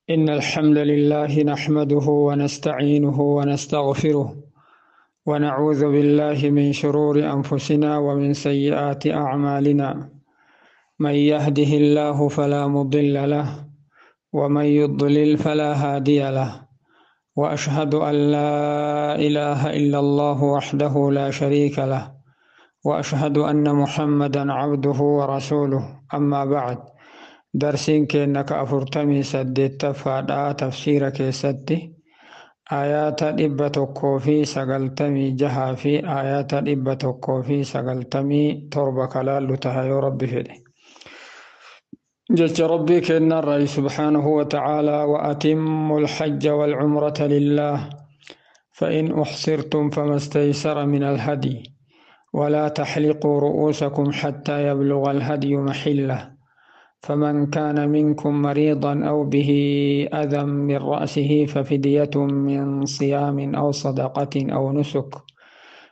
إن الحمد لله نحمده ونستعينه ونستغفره ونعوذ بالله من شرور أنفسنا ومن سيئات أعمالنا، من يهده الله فلا مضل له ومن يضلل فلا هادي له، وأشهد أن لا إله إلا الله وحده لا شريك له، وأشهد أن محمدا عبده ورسوله. أما بعد، درسين كأنك أفرتمي سدت فدا تفسير كيستي آيات 196 في آيات 197 كلال تهيو ربي فيه. جلت ربي كأن الرأي سبحانه وتعالى: وأتموا الحج والعمرة لله فإن أحصرتم فما استيسر من الهدي ولا تحلقوا رؤوسكم حتى يبلغ الهدي محله، فمن كان منكم مريضا أو به أذى من رأسه ففدية من صيام أو صدقة أو نسك،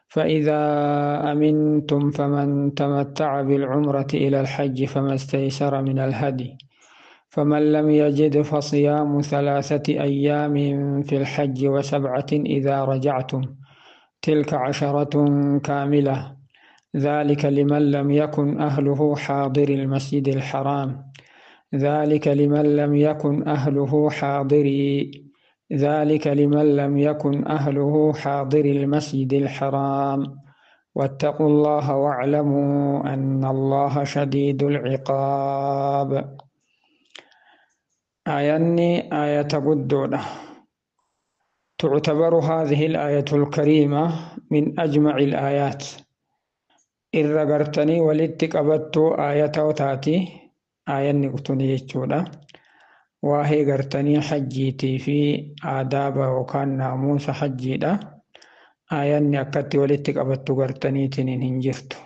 فإذا أمنتم فمن تمتع بالعمرة إلى الحج فما استيسر من الهدي، فمن لم يجد فصيام 3 أيام في الحج و7 إذا رجعتم، تلك 10 كاملة، ذلك لمن لم يكن أهله حاضر المسجد الحرام، ذلك لمن لم يكن أهله حاضري ذلك لمن لم يكن أهله حاضر المسجد الحرام، واتقوا الله واعلموا أن الله شديد العقاب. آياني آية قدودة. تعتبر هذه الآية الكريمة من أجمع الآيات. إذا قرتني ولدتك أبدت آية وتاتي آية نقطني يجودة waa'ee gartanii hajjiitii fi aadaaba yookaan naamusa hajjiidha. Aayanni akkatti walitti qabattu gartaniitiin hin jirtu.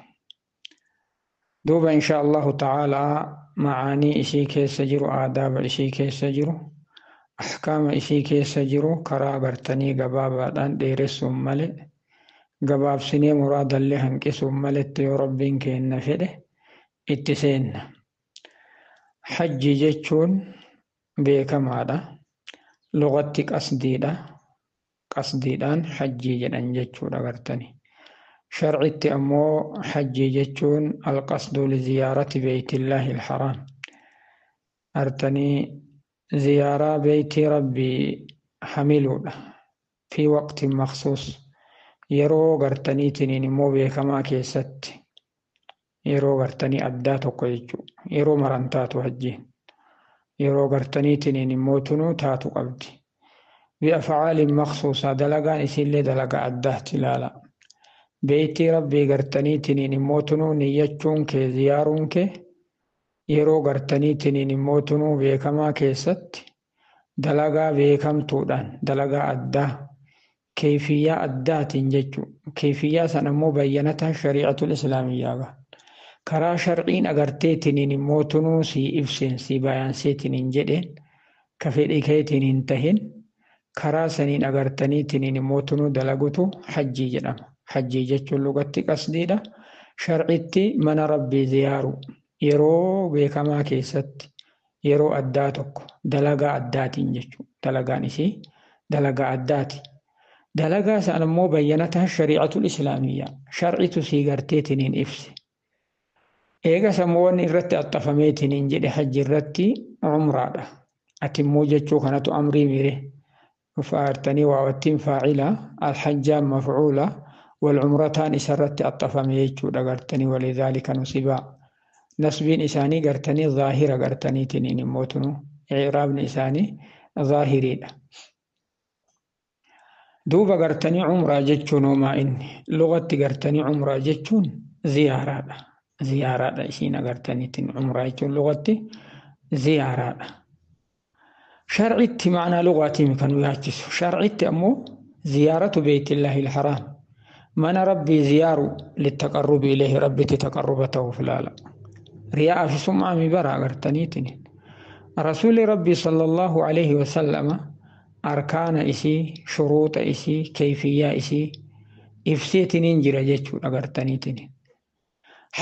Duuba insha Allahu ta'aalaa macaanii ishii keessa jiru, aadaaba ishii keessa jiru, ahkaama ishii keessa jiru karaa gartanii gabaabaadhaan dheeressuun malee, gabaabsinee muraadallee hanqisuun maletti yoo Rabbiin kenna fedhe itti seenna. Hajji jechuun beekamaadha. Lugatti qasdiidha. Qasdiidhaan hajjii jedhan jechuudha gartani. Sharcitti ammoo hajjii jechuun alqasdu liziyaarati beeytillaahi alharaam. Artanii ziyaaraa beeytii rabbii hamiluudha. Fi waqtin maqsuus. Yeroo gartaniitiniin immoo beekamaa keessatti. Yeroo gartanii addaa tokko jechuudha. Yeroo maran taatu hajjiin. Yeroo gartaniitiniin immoo tunuu taatu qabdi. Bi'afcaalin maqsuusaa dalagaan isiillee dalagaa addaati ilaala. Beeytii rabbii gartaniitiniin immoo tunuu niyyachuun kee ziyaaruun kee yeroo gartaniitiniin immoo tunuu beekamaa keessatti dalagaa beekamtuudhaan dalagaa addaa keefiyyaa addaatiin jechuudha. Keefiyyaa sana immoo bayyanataa shari'atul islaamiyyaa. Karaa sharciin agarteetiniin immoo tunuu sii ibseen sii bayaanseetiniin jedheen ka fedhii keetiin hin tahin karaa saniin agartaniitiniin immoo tunuu dalagutu hajjii jedhama. Hajjii jechuun lugatti qasdiidha. Sharcitti mana rabbii ziyaaru yeroo beekamaa keessatti yeroo addaa tokko dalagaa addaatiin jechuudha. Dalagaan isii dalagaa addaati. Dalagaa sana immoo bayyanataa shari'atul islaamiyyaa. Sharcitu sii garteetiniin ibse. Eega sammuu irratti axxafameetiniin jedhe hajji irratti umraadha. Ati immoo jechuu kanatu amrii mire. Faartanii waawattiin faacila alhajjaan mafcuula walcumrataan isarratti axxafame jechuudha gartanii walidhaalika nusibaa. Nasbiin isaanii gartanii zaahira gartaniitiniin immoo tunu icraabni isaanii zaahiriidha. Duuba gartanii umraa jechuun homaa inni lugatti gartanii umraa jechuun ziyaaraadha. Ziyaaraadha isiin agartaniitiin umraa jechuun lugatti ziyaaraadha. Sharcitti ma'anaa lugaatiin kan nu yaachisu. Sharcitti ammoo ziyaaratu beeytillaahi alharaam. Mana rabbii ziyaaru littaqarrubi ilayhi rabbitti taqarruba ta'uuf ilaala. Riyaa fi sum'aa mi bara agartaniitiin. Rasuulli rabbii sallallahu alaihi wasallama arkaana isii, shuruuxa isii, keeyfiyyaa isii ibseetiniin jira jechuudha agartaniitiin.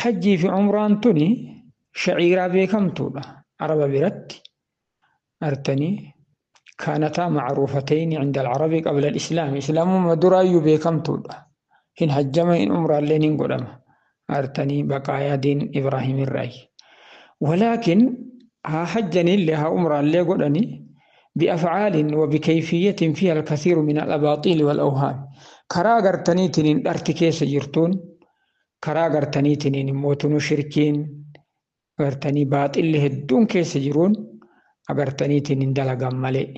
Hajjii fi umraan tuni shaciiraa beekamtuudha. Araba biratti artanii كانتا معروفتين عند العرب قبل الإسلام. إسلام ما beekamtuudha. Hin hajjama, hin umraalleen hin godhama. Artanii baqaayaa diin Ibraahim irraayi. ولكن ها hajjanillee haa umraallee godhani بأفعال وبكيفية فيها الكثير من الأباطيل والأوهام. Karaa gartaniitiin dharti keessa jirtuun, karaa gartaniitiin immoo shirkiin agartanii baaxilli hedduun keessa jiruun agartaniitiin hin dalagan malee.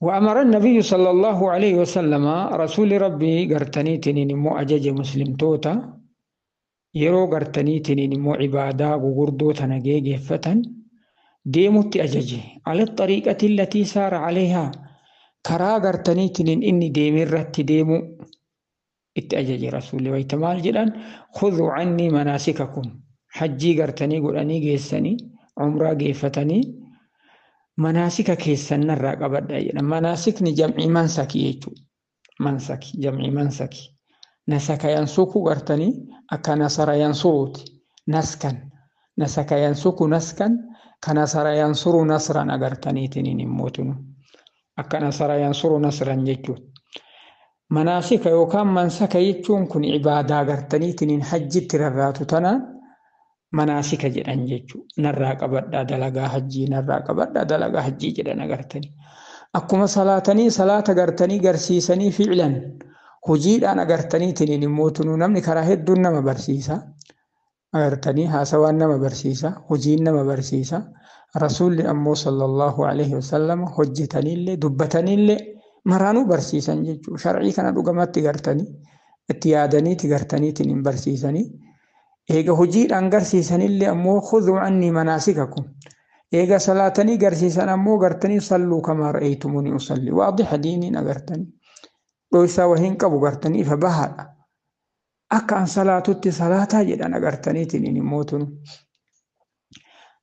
وأمر النبي صلى الله عليه وسلم رسول ربي قرتنيتين مو أجج مسلم توتا يرو قرتنيتين مو عبادة غردو تنجيج فتن ديمت أججه على الطريقة التي سار عليها. كرا قرتنيتين إني ديمرت ديمو اتأجج رسول ويتمال جدًا خذوا عني مناسككم. حجي قرتني قراني جيسني عمرة جيفتني مناسك كيسن نرى قبل jedha. Manaasikni jam'ii mansakii jechuudha. Mansaki jam'ii mansaki. Nasaka yansuku gartanii akka nasara yansuruuti. Naskan nasaka yansuku naskan ka nasara yansuru nasran agartaniitiin immootunu. Akka nasara yansuru nasran jechuudha. Manaasika yookaan mansaka jechuun kun ibaadaa gartaniitiin hajjitti rarraatu tanaan manaasika jedhan jechuudha. Narraa qabadhaa dalagaa hajjii, narraa qabadhaa dalagaa hajjii jedhan agartanii. Akkuma salaatanii salaata gartanii garsiisanii fi'lan hojiidhaan agartaniitiin immoo namni karaa hedduun nama barsiisa. Agartanii haasawaan nama barsiisa, hojiin nama barsiisa. Rasuulli ammoo sallallahu alaihi wasallam hojjetaniillee dubbataniillee maraanuu barsiisan jechuudha. Shar'ii kana dhugamatti gartanii itti yaadaniiti gartaniitiin hin barsiisanii. Eega hojiidhaan garsiisanillee ammoo khudhuu annii manaasikakum. Eega salaatanii garsiisan ammoo gartanii salluu kamaa ra'aytumuni usalli. Waadiha diiniin agartanii. Dhoysaa wahiin qabu gartanii ifa bahaadha. Akka an salaatutti salaataa jedhan agartaniitiin immoo tunu.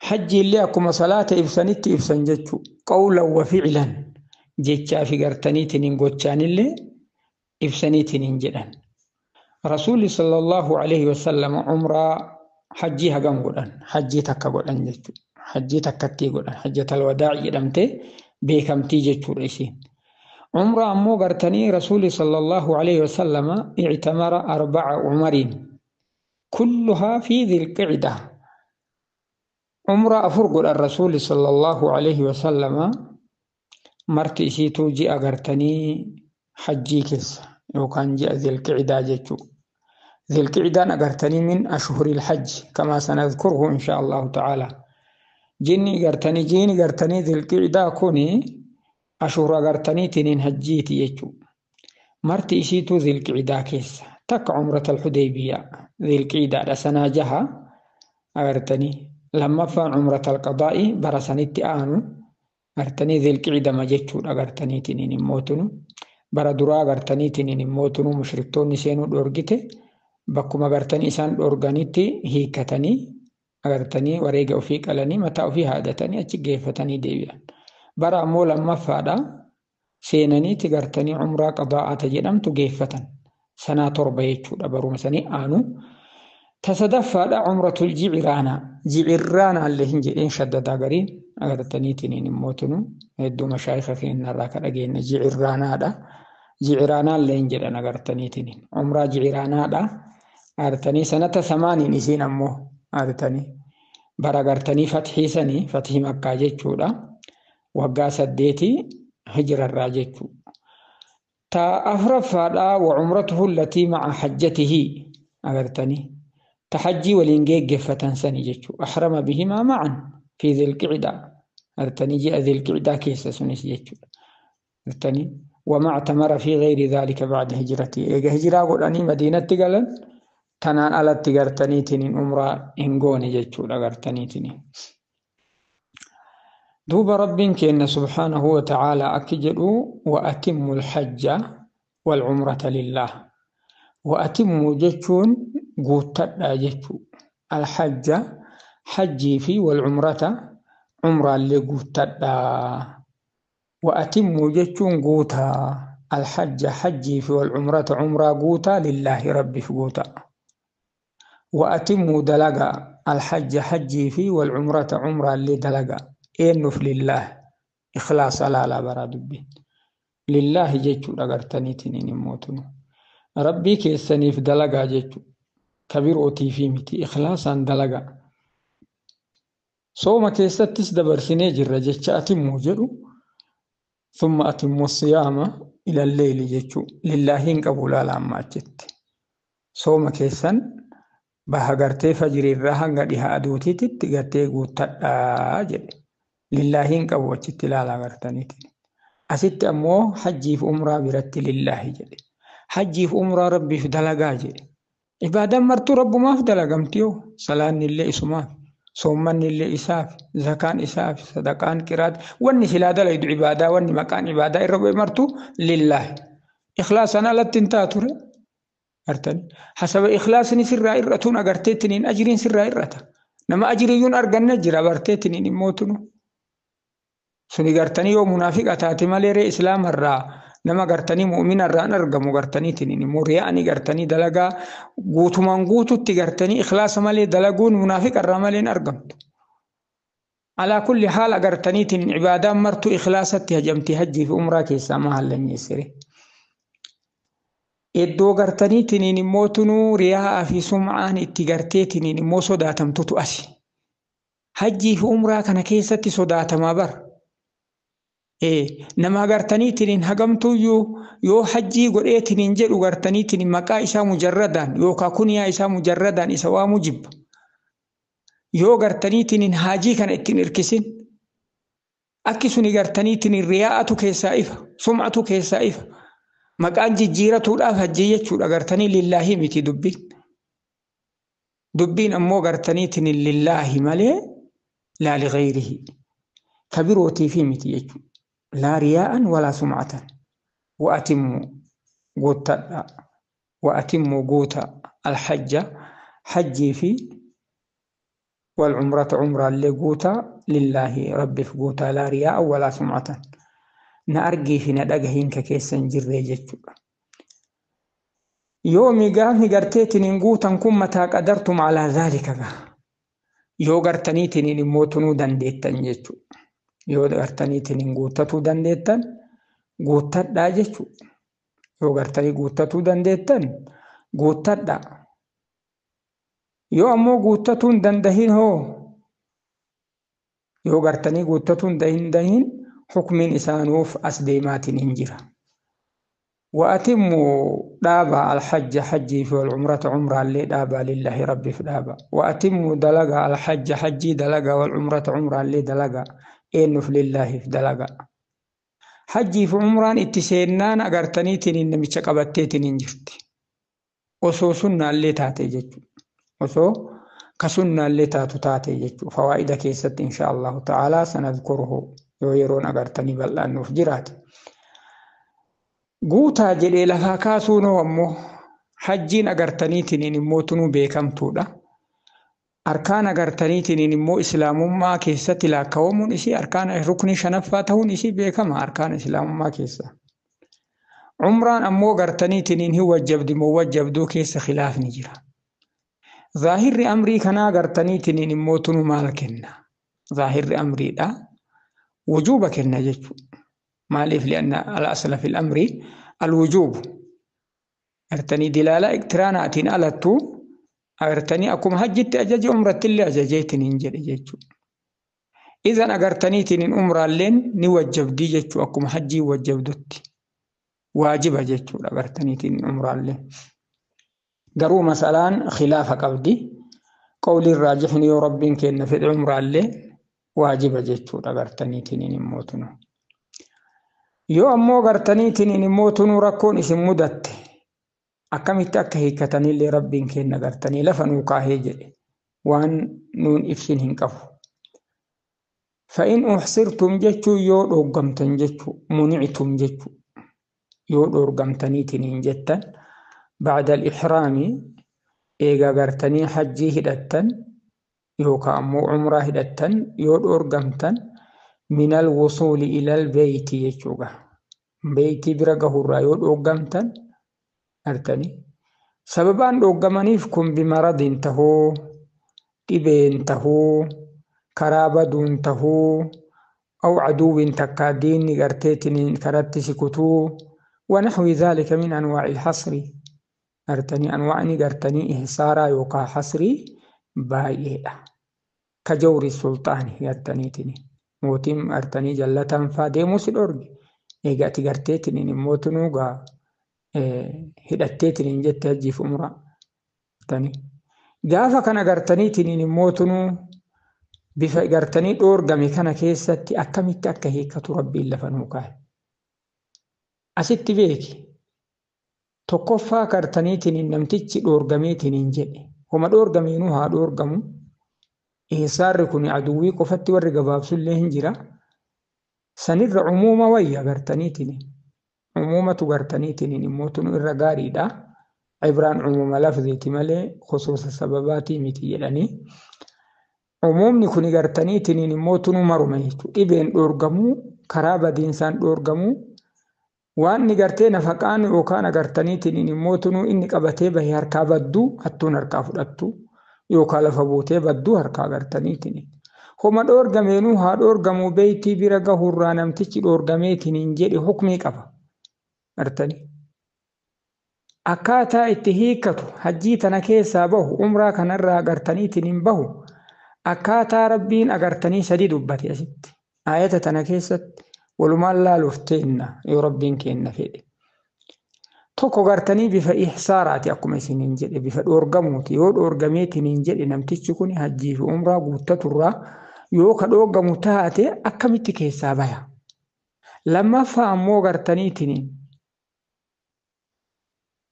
Hajji illee akkuma salaata ibsanitti ibsan jechuudha. Qawlan wa fi'lan jechaa fi gartaniitiin gochaanillee ibsaniitiin jedhan. Rasuulli sallallahu alaihi wasallam umraa hajjii hagam godhan? Hajjii takka godhan jechuudha. Hajjii takkattii godhan. Hajjatal wadaa jedhamtee beekamtii jechuudha isiin. Umraa ammoo gartanii Rasuulli sallallahu alaihi wasallam i'tamara 4 umariin kulluhaa fi dhilqicda. Umraa 4 godhan Rasuulli sallallahu alaihi wasallam marti isiituu ji'a gartanii hajjii keessa yookaan ji'a dhilqicdaa jechuudha. ذي أغرتني من أشهر الحج كما سنذكره إن شاء الله تعالى. جني غرتني جيني غرتني ذي القعدة كوني أشهر غرتني تنين هجيتي يجو. مرتي إسيتو ذي القعدة كيس تك عمرة الحديبية ذي القعدة لسناجها أغرتني لما فان عمرة القضاء برسنتي آنو أغرتني ذي القعدة ما جتشو أغرتني تنين موتنو برا درا أغرتني تنين موتنو مشركتون سينو دورجته bakkuma gartanii isaan dhoorganitti hiikkatanii agartanii wareega ofii qalanii mataa ofii haadatanii achi geeffatanii deebi'an. Bara ammoo lammaffaadha seenaniiti gartanii umraa qadaa'ata jedhamtu geeffatan. Sanaa 7 jechuudha baruma sanii aanu. Tasadaffaadha umratul jiciraanaa. Jiciraanaa illee hin jedheen shaddadaa gariin agartaniitiin immootunu hedduu mashaayika keenyarraa ka dhageenya jiciraanaadha. Jiciraanaa illee hin jedhan agartaniitiin. Umraa jiciraanaadha. Agartanii sanata 8 isiin ammoo agartanii bara agartanii fathii sanii fathii makkaa jechuudha. Waggaa 8 hijrarraa jechuudha. Ta afraffaadha wa umratuhu allatii ma'a hajjatihi agartanii ta hajjii waliin geeggeeffatan sanii jechuudha. Ahrama bihimaa ma'an fi dhilqicdaa agartanii ji'a dhilqicdaa keessa sunis jechuudha. Agartanii وما اعتمر في غير ذلك بعد هجرته. إيجا هجرة قراني مدينة قالن تنان على تجارتني عمرة إنغوني جتشو أغرتني تنين. دوب ربك إن سبحانه وتعالى أكجلوا وأتم الحج والعمرة لله. وأتم جتشون قوتت جتشو الحج حجي في والعمرة عمرة اللي قوتت. وأتم جتشون قوتا الحج حجي في والعمرة عمرة قوتا لله ربي في قوتا. وأتم دلقا الحج حجي في والعمرة عمرة اللي دلقا إنف لله Ikhlaasa laalaa baraa dubbiin. Lillaahi jechuudha gartaniitiin immoo tunu. Rabbii keessaniif dalagaa jechuudha. Kabirootiifi miti ikhlaasaan dalagaa. Sooma keessattis dabarsinee jirra jecha atimmoo jedhu. Thumma atimmoo siyaama ilalleeli jechuudha. Lillaahiin qabu laala amma achitti. Sooma keessan baha gartee fajiriirraa hanga dhiha aduutiitti gartee guuttadhaa jedhe. Lillaahiin qabu achitti ilaalaa gartaniitiin. Asitti ammoo hajjiif umraa biratti lillaahi jedhe. Hajjiif umraa rabbiif dalagaa jedhe. Ibaadaan martuu rabbumaaf dalagamti yoo salaanni illee isumaaf, soommanni illee isaaf, zakaan isaaf, sadaqaan qiraat, wanni silaa dalaydu ibaadaa, wanni maqaan ibaadaa irra bu'e martuu lillaahi. Ikhlaasaan alatti hin taature. Gartanii hasaba ikhlaasni sirraa irratuun agarteettiniin ajiriin sirraa irrata. Nama ajiriyyuun arganne jira barteettiniin immoo tunu. Suni gartanii yoo munaafiqa taate malee ree islaamarraa nama gartanii mu'minarraan argamu gartaniitiin immoo riyaa'anii gartanii dalagaa guutumaan guututti gartanii ikhlaasa malee dalaguun munaafiqarraa malee hin argamtu. Alaa kulli haala gartaniitiin ibaadaan martuu ikhlaasatti hajamti hajjii fi umraa keessaa ma hallanyeessire. Iddoo gartaniitiin immoo tunuu riyaa'aa fi sum'aan itti garteetiin immoo sodaatamtutu asi. Hajjii fi umraa kana keessatti sodaatamaa bara. Nama gartaniitiin hagamtuyyuu yoo hajjii godheetiin jedhu gartaniitiin maqaa isaa mujarradaan yookaan kuniyaa isaa mujarradaan isa waamuu jibba. Yoo gartaniitiin haajii kana ittiin hirkisin akki suni gartaniitiin riyaa'atu keessaa ifa sum'atu keessaa ifa maqaan jijjiiratuudhaaf hajjii jechuudha gartanii lillaahi miti dubbiin. Dubbiin ammoo gartaniitiin lillaahi malee laa lighayrihi kabirootiifi miti jechuudha. لا رياء ولا سمعة. وأتموا قوتا وأتموا قوتا الحج حجي في والعمرة عمرة اللي قوتا لله ربي في قوتا لا رياء ولا سمعة. نأرجي في ندقهين ككيسا جري جتشو يومي قامي قرتيتني قوتا كم متى قدرتم على ذلك يو قرتنيتني نموتنو دنديتن جتشو yoo gartaniitiin guuttatuu dandeettan guuttadhaa jechuudha. Yoo gartanii guuttatuu dandeettan guuttadhaa. Yoo ammoo guuttatuu hin dandahin hoo yoo gartanii guuttatuu hin dandahin hukmiin isaanuuf as deemaatiin hin jira. وأتموا دابا الحج حجي في والعمرة عمرة اللي دابا لله ربي في دابا. وأتموا دلقا الحج حجي دلقا والعمرة عمرة اللي دلقا eenyuuf lillaahiif dalagaa. Hajjii fi umraan itti seennaan agartaniitiin namicha qabatteetiin hin jirti. Osoo sunnaallee taate jechuudha. Osoo ka sunnaallee taatu taate jechuudha. Fawaa'ida keessatti insha Allahu ta'aalaa sanadkuruhu yoo yeroon agartanii bal'aannuuf jiraate. Guutaa jedhee lafaa kaasuun ammoo hajjiin agartaniitiin immoo tunuu beekamtuudha. Arkaan agartaniitiin immoo islaamummaa keessatti lakkaa'amuun isii arkaan rukni shanaffaa ta'uun isii beekama arkaan islaamummaa keessa. Umraan ammoo gartaniitiin hin wajjabdi moo wajjabduu keessa khilaafni jira. Zaahirri amrii kanaa gartaniitiin immoo tunu maal kenna? Zaahirri amriidha. Wujuuba kenna jechuudha. Maaliif li'anna al-asla fil amri al-wujuubu. Gartanii dilaalaa iqtiraanaatiin alattuu agartanii akkuma hajjitti ajaje umratti illee ajajeetiin hin jedhe jechuudha. Idan agartaniitiin umraalleen ni wajjabdii jechuudha akkuma hajjii wajjabdutti. Waajiba jechuudha agartaniitiin umraalleen. Garuu masalaan khilaafa qabdi. Qawliin raajixni yoo rabbiin kenna fedhe umraallee waajiba jechuudha agartaniitiin immoo tunu. Yoo ammoo agartaniitiin immoo tunu rakkoon isin mudatte akkamitti akka hiikkatanillee rabbiin kenna gartanii lafa nuu kaahee jedhe waan nuun ibsin hin qabu. Fa'in uhsirtum jechuun yoo dhooggamtan jechuu munictum jechuu yoo dhoorgamtaniitiin hin jettan bacda al-ihraami eega gartanii hajjii hidhattan yookaan ammoo umraa hidhattan yoo dhoorgamtan minal wusuuli ilal beeyti jechuudha. Beeytii bira gahurraa yoo dhoorgamtan artanii sababaan dhooggamaniif kun bimaradin tahuu dhibeen tahuu karaa baduun tahuu Aw aduwwiin takkaa diinni garteetiniin karatti si kutuu. ونحو ذلك من أنواع الحصر. أرتني أنواعني قرتني إحصارا يوكا حصري بايئة كجور السلطان قرتنيتني موتيم أرتني جلة فاديمو سيدورج إيغاتي قرتيتني موتنو غا hidhatteetiniin jette hajjiif umraa gartanii gaafa kana gartaniitiniin mootunuu bifa gartanii dhoorgame kana keessatti akkamitti akka hiikkatu rabbiin lafa nuu kaa'e. Asitti beeki tokkoffaa gartaniitiniin namtichi dhoorgameetiniin jedhe homa dhoorgameenuu haa dhoorgamu ihsaarri kun aduwwii qofatti warri gabaabsullee hin jira sanirra umuuma wayya gartaniitiniin. Umuumatu gartaniitiin immoo tunu irra gaariidha. Ibraan umuuma lafziiti malee khusuusa sababaatii miti jedhanii. Umuumni kun gartaniitiin immoo tunu maruma jechuudha. Dhibeen dhoorgamuu, karaa badiinsaan dhoorgamuu, waan inni gartee nafaqaan yookaan agartaniitiin immoo tunuu inni qabatee bahe harkaa badduu hattuun harkaa fudhattu yookaan lafa buutee badduu harkaa gartaniitiin. Homa dhoorgameenuu haa dhoorgamuu beeytii bira gahurraa namtichi dhoorgameetiin hin jedhe hukmii qaba. Artanii akkaataa itti hiikkatu hajjii tana keessaa bahu umraa kanarraa agartaniitiin hin bahu akkaataa rabbiin agartanii sadi dubbate asitti ayata tana keessatti walumaan laaluuf teenna yoo rabbiin kenna fedhe. Tokko gartanii bifa ihsaaraati akkuma isiniin jedhe bifa dhoorgamuuti yoo dhoorgameetiin hin jedhe namtichi kun hajjii fi umraa guuttaturraa yoo ka dhoorgamu taate akkamitti keessaa baya. Lammaffaa ammoo gartaniitiin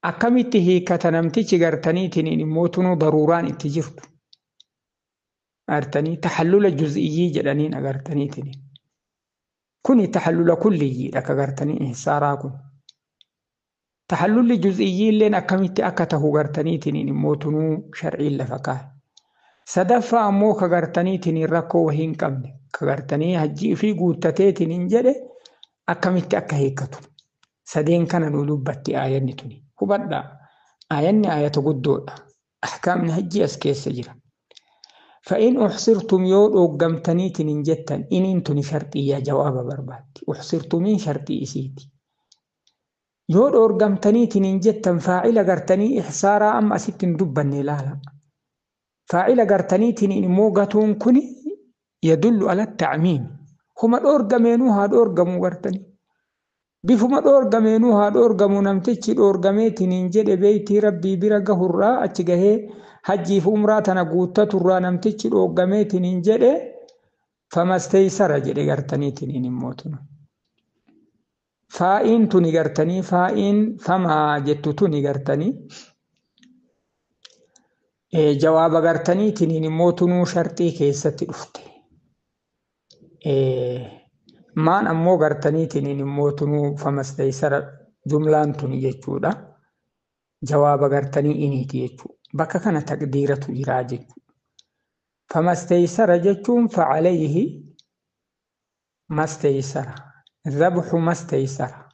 akkamitti hiikkata namtichi gartaniitiin immoo tunuu daruuraan itti jirtu. Agartanii taxallula juz'iyyii jedhaniin agartaniitiin. Kuni taxallula kulliyyiidha ka gartanii ihsaaraa kun. Taxallulli juz'iyyii illeen akkamitti akka tahu gartaniitiin immoo tunuu sharciin lafa kaa'e. Sadaffaa ammoo ka gartaniitiin rakkoo wahii hin qabne ka gartanii hajjii fi guuttateetiin hin jedhe akkamitti akka hiikkatu. Sadeen kana nu dubbatti aayanni tuni. Hubadhaa aayanni aayata guddoodha. Ahkaamni hajjii as keessa jira. Fa'in uxsirtum yoo dhooggamtaniitiin hin jettan iniin tuni sharxiyyaa jawaaba barbaaddi. Uxsirtumiin sharxii isiiti. Yoo dhoorgamtaniitiin hin jettan faa'ila gartanii ihsaaraa amma asitti hin dubbanne ilaala. Faa'ila gartaniitiin immoo gatuun kuni yadullu ala ta'miim. Homa dhoorgameenuu haa dhoorgamuu gartanii. Bifuma dhoorgameenuu haa dhoorgamu namtichi dhoorgameetiin hin jedhe beeytii rabbii bira gahurraa achi gahee hajjiif umraa tana guuttaturraa namtichi dhoorgameetiin hin jedhe famasteeysara jedhe gartaniitiin hin mootunu. Faa'iin tuni gartanii faa'iin famaa jettu tuni gartanii jawaaba gartaniitiin immoo tunuu sharxii keessatti dhufte. Maan ammoo gartaniitiin immoo tunuu famasteeysara jumlaan tuni jechuudha. Jawaaba gartanii iniiti jechuudha. Bakka kana taqdiiratu jiraa jechuudha. Famasteeysara jechuun facalayhi masteeysara. Dhabxu masteeysara.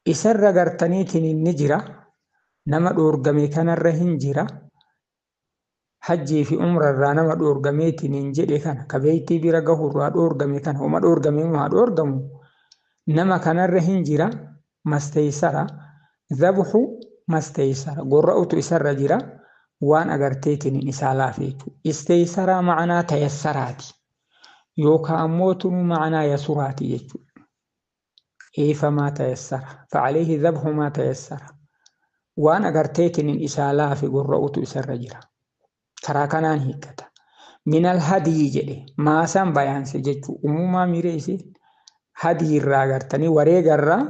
Isarra gartaniitiin ni jira. Nama dhoorgame kanarra hin jira. Hajjii fi umrarraa nama dhoorgameetiin hin jedhe kana ka beeytii bira gahurraa dhoorgame kana homa dhoorgame haa dhoorgamu nama kanarra hin jira masteeysara dhabxu masteeysara gorra'utu isarra jira waan agarteetiin isaa laafe jechuudha. Isteeysaraa ma'anaa tayassaraati yookaan ammoo tunu ma'anaa yasuraati jechuudha. Eefamaa tayassara fa'aleehi dhabxu maa tayassara waan agarteetiin isaa laafe gorra'utu isarra jira. Karaa kanaan hiikkata. Minal hadii jedhe maasaan bayaanse jechuudha. Uumamaa miiree ishee hadii irraa gartanii wareegarraa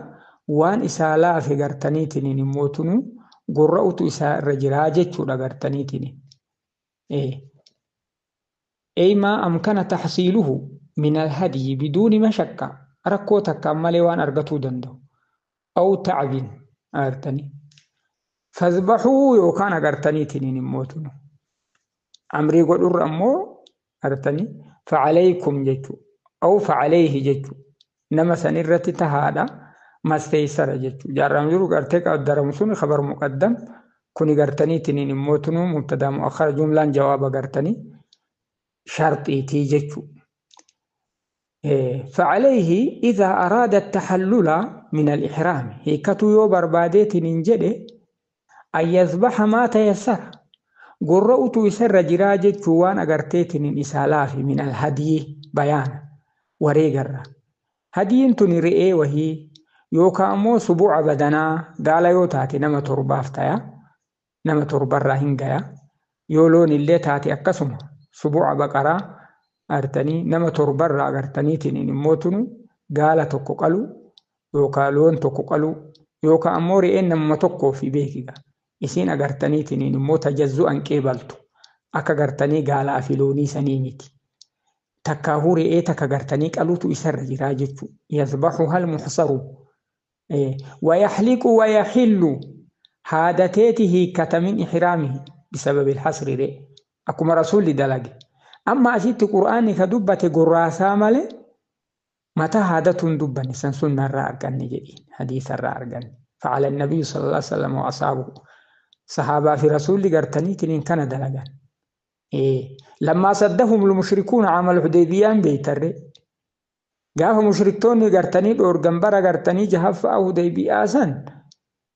waan isaa laafe gartaniitiin immoo tunu gorra'utu isaa irra jiraa jechuudha gartaniitiin. Ey maa amkana taxsiiluhu minal hadii biduuni mashaqqa rakkoo takkaan malee waan argatuu danda'u. Aw tacbin agartanii. Fazbaxuu yookaan agartaniitiin immoo tunu. Amrii godhurra ammoo agartanii facalaykum jechuudha. Aw facalayhi jechuudha. Nama sanirratti tahaadha. Masteeysara jechuudha. Jaarraan jiru gartee qaddaramu sun khabar muqaddam kuni gartaniitiin immoo tunuu mubtadaa mu'akhara jumlaan jawaaba gartanii sharxiitii jechuudha. فعليه إذا أراد التحلل من الإحرام هيكتو يو برباديت ننجده أن يذبح ما تيسر قرأت يسر جراجة جوان أغرتيت إسالاف من الهدي بيان وريقر هدي تنرئي وهي يوكا أمو سبوع بدنا قال يوتاتي نما تربافتيا نما تربر هنجيا يولون اللي تاتي أكسم سبوع بقرة artanii nama torbarraa agartaniitiin immootunu gaala tokko qalu yookaan loon tokko qalu yookaan ammoo re'een namuma tokkoo fi beekiga. Isiin agartaniitiin immoo tajazzu'an qeebaltu akka gartanii gaalaa fi loonii sanii miti. Takkaahuu re'ee takka gartanii qalutu isarra jiraa jechuudha. Yasbaxu hal muxsaru. Wayaxliqu wayaxillu haadateeti hiikkata min ixraamihi bisababi ilxasri re'e. Akkuma rasuulli dalage. Amma asitti qur'aanni ka dubbate gurraasaa malee mataa haadatuun dubbanne san sunnarraa arganne jedhiin hadiisarraa arganne. Facala nabiyyu sallallahu alaihi wasallam wa asaabuhu. Sahaabaa fi rasuulli gartaniitiin kana dalagan. Lammaa saddahum mushrikuuna camal hudeybiyaan beeytarre. Gaafa mushriktoonni gartanii dhoorgan bara gartanii jahaffaa hudeybiyaa san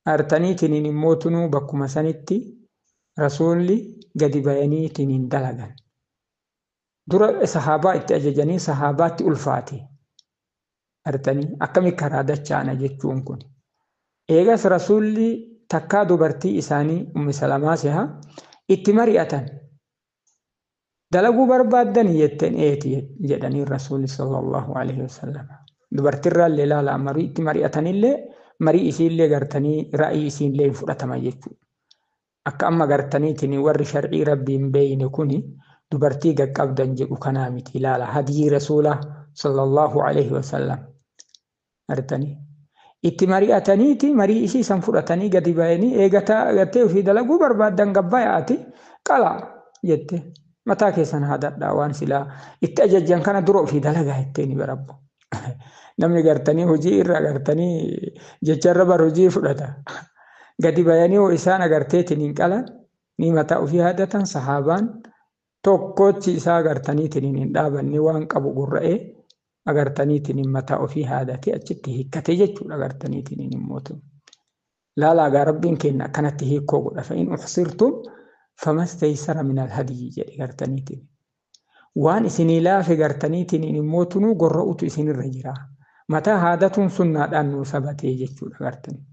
gartaniitiin immoo tunuu bakkuma sanitti rasuulli gadi bayaniitiin dalagan. Dura sahaabaa itti ajajanii sahaabaatti ulfaate. Artanii akkami karaa dachaana jechuun kun. Eegas rasuulli takkaa dubartii isaanii Ummi Salamaa siha itti mari'atan. Dalaguu barbaaddan jetteen eeti jedhanii rasuulli sallallahu alaihi wasallam. Dubartiirraallee ilaala marii itti mari'atanillee marii isiillee gartanii ra'ii isiillee hin fudhatama jechuudha. Akka amma gartaniitiin warri shar'ii rabbii hin beeyne kuni dubartii qaqqabdan jedhu kanaa miti ilaala hadii rasuula sallallahu alaihi wasallam artanii itti mari'ataniiti marii isii san fudhatanii gadi bayanii eegataa gartee ofii dalaguu barbaaddan gabbayaati qala jette mataa keessan haadadhaa waan silaa itti ajajjan kana dura ofii dalagaa jetteeni barabbo. Namni gartanii hojii irra gartanii jecharra bar hojii fudhata gadi bayanii hoo isaan agarteetiin hin qalan ni mataa ofii haadatan sahaabaan tokkochi isaa agartaniitiin hin dhaabanne waan qabu gurra'ee agartaniitiin mataa ofii haadate achitti hiikkate jechuudha agartaniitiin immoo. Laalaa gaa rabbiin kenna akkanatti hiikkoo godha. Fa'in uxsirtum famastaysara min alhadiyyi jedhe gartaniitiin. Waan isinii laafe gartaniitiin immoo tunuu gorra'utu isinirra jira. Mataa haadatuun sunnaadhaan nuu sabatee jechuudha gartanii.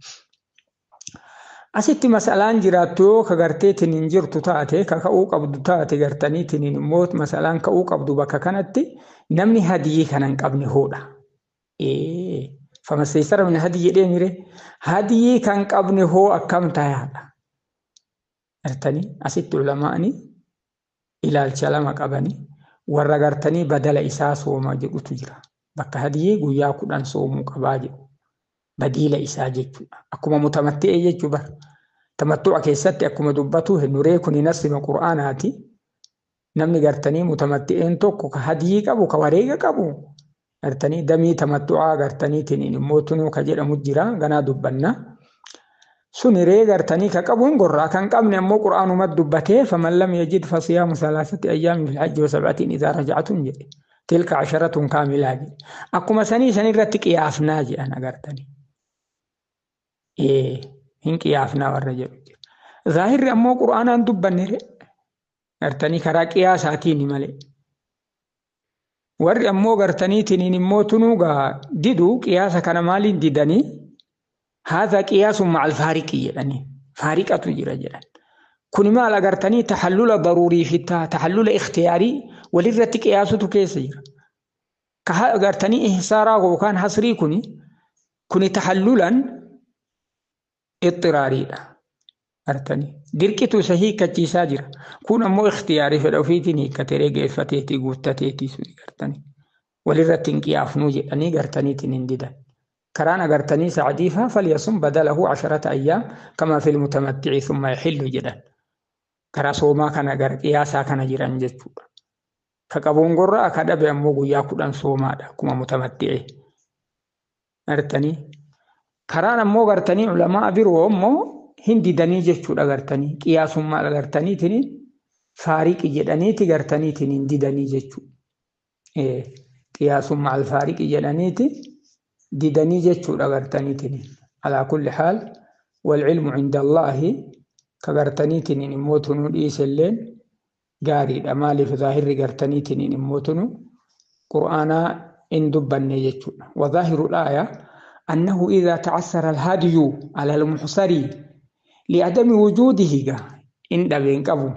Asitti masalaan jiraattu yoo ka garteetiin hin jirtu taate ka ka'uu qabdu taate gartaniitiin immoo masalaan ka'uu qabdu bakka kanatti namni hadiyii kana hin qabne hoodha. Famastaysara min hadiyyi jedhee mire hadiyii kan qabne hoo akkam tayaadha. Gartanii asitti ulamaani ilaalcha lama qabanii warra gartanii badala isaa sooma jedhutu jira. Bakka hadiyii guyyaa 10 soomuu qabaa jedhu. Badiila isaa jechuudha. Akkuma mutamatti'ee jechuu bara. Tamattu'a keessatti akkuma dubbatu nuree kun nasima qur'aanaati. Namni gartanii mutamatti'een tokko ka hadiyii qabu ka wareega qabu gartanii damii tamattu'aa gartaniitiin immoo tunuu ka jedhamu jira ganaa dubbanna. Sun ree gartanii ka qabu hin gorraa kan qabne ammoo qur'aanumatti dubbatee faman lam yajid fasiyaamu salaasati ayyaamin fil hajji wa sab'atin idhaa raja'atun jedhe. Tilka asharatun kaamilaa jedhe. Akkuma sanii sanirratti qiyaafnaa jedhan agartanii. Hin qiyaafnaa warra jedhu. Zaahirri ammoo qur'aanaan dubbanne gartanii karaa qiyaasaatiin malee. Warri ammoo gartaniitiin immoo tunuu gaa didu qiyaasa kana maaliin didanii haadha qiyaasun macal faariqi jedhanii faariqatu jira jedhan. Kuni maal agartanii taxallula daruurii fi taxallula ikhtiyaarii walirratti qiyaasutu keessa jira. Ka agartanii ihsaaraa yookaan hasrii kuni taxallulan ixxiraariidha. Artanii dirqitu isa hiikkachiisaa jira. Kun ammoo ikhtiyaarii fedha ofiitiin hiikkatee geeffateetii guuttateetii suni gartanii. Walirratti hin qiyaafnuu jedhanii gartaniitiin hin didan. Karaan agartanii sa'adiifaa falyasum badalahu 10 ayyaam kama fil mutamatti'i thumma yaxillu jedhan. Karaa soomaa kana gara qiyaasaa kana jiran jechuudha. Ka qabuun gorra'a ka dhabe ammoo guyyaa 10 soomaadha akkuma mutamatti'i. Artanii karaan ammoo gartanii ulamaa biroo ammoo hin didanii jechuudha gartanii qiyaasummaa gartaniitiin faariqi jedhaniiti gartaniitiin hin didanii jechuudha. قياس مع الفارق جلانيتي ديدني جتشو أغرتنيتني. على كل حال والعلم عند الله كغرتنيتني نموتنو إيسلين قاري الأمالي في ظاهر غرتنيتني نموتنو قرآنا إن دبني جتشو. وظاهر الآية أنه إذا تعسر الهدي على المحصر لعدم وجوده إن دبين قبو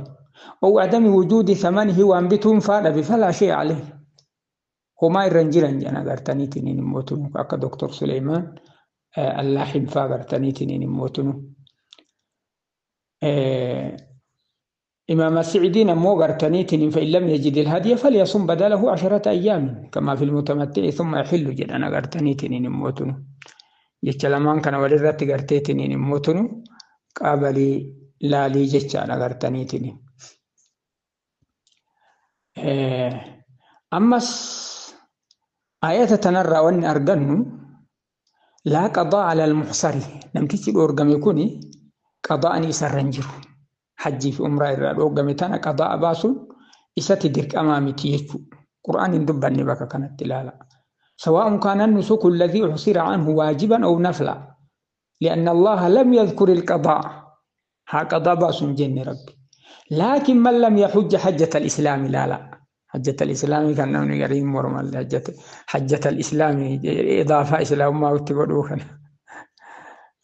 أو عدم وجود ثمنه وأنبتهم فالب فلا شيء عليه. هما الرنجلن جنا غرتنيتني نموتنو أكا دكتور سليمان اللاحم فا غرتنيتني نموتنو. إمام السعدين مو غرتنيتني فإن لم يجد الهدي فليصم بدله 10 أيام كما في المتمتع ثم يحل جدنا غرتنيتني نموتنو. جتلمان كان ولرت غرتيتني نموتنو قابلي لا لي جتشانا غرتنيتني. أمس آية تنرى وأن أرجنو لا قضاء على المحصر نمتيجي الأورجم يكوني قضاء يسرنجر حجي في أمرا الأورجم تنا قضاء باسل إستدرك أمامي تيجو قرآن دبني بك كانت لا سواء كان النسك الذي أحصر عنه واجبا أو نفلا لأن الله لم يذكر القضاء ها قضاء باس جن ربي. لكن من لم يحج حجة الإسلام لا حجة الإسلام كان نوني قريم مرمى حجة الإسلام إضافة إسلام ما وتبروه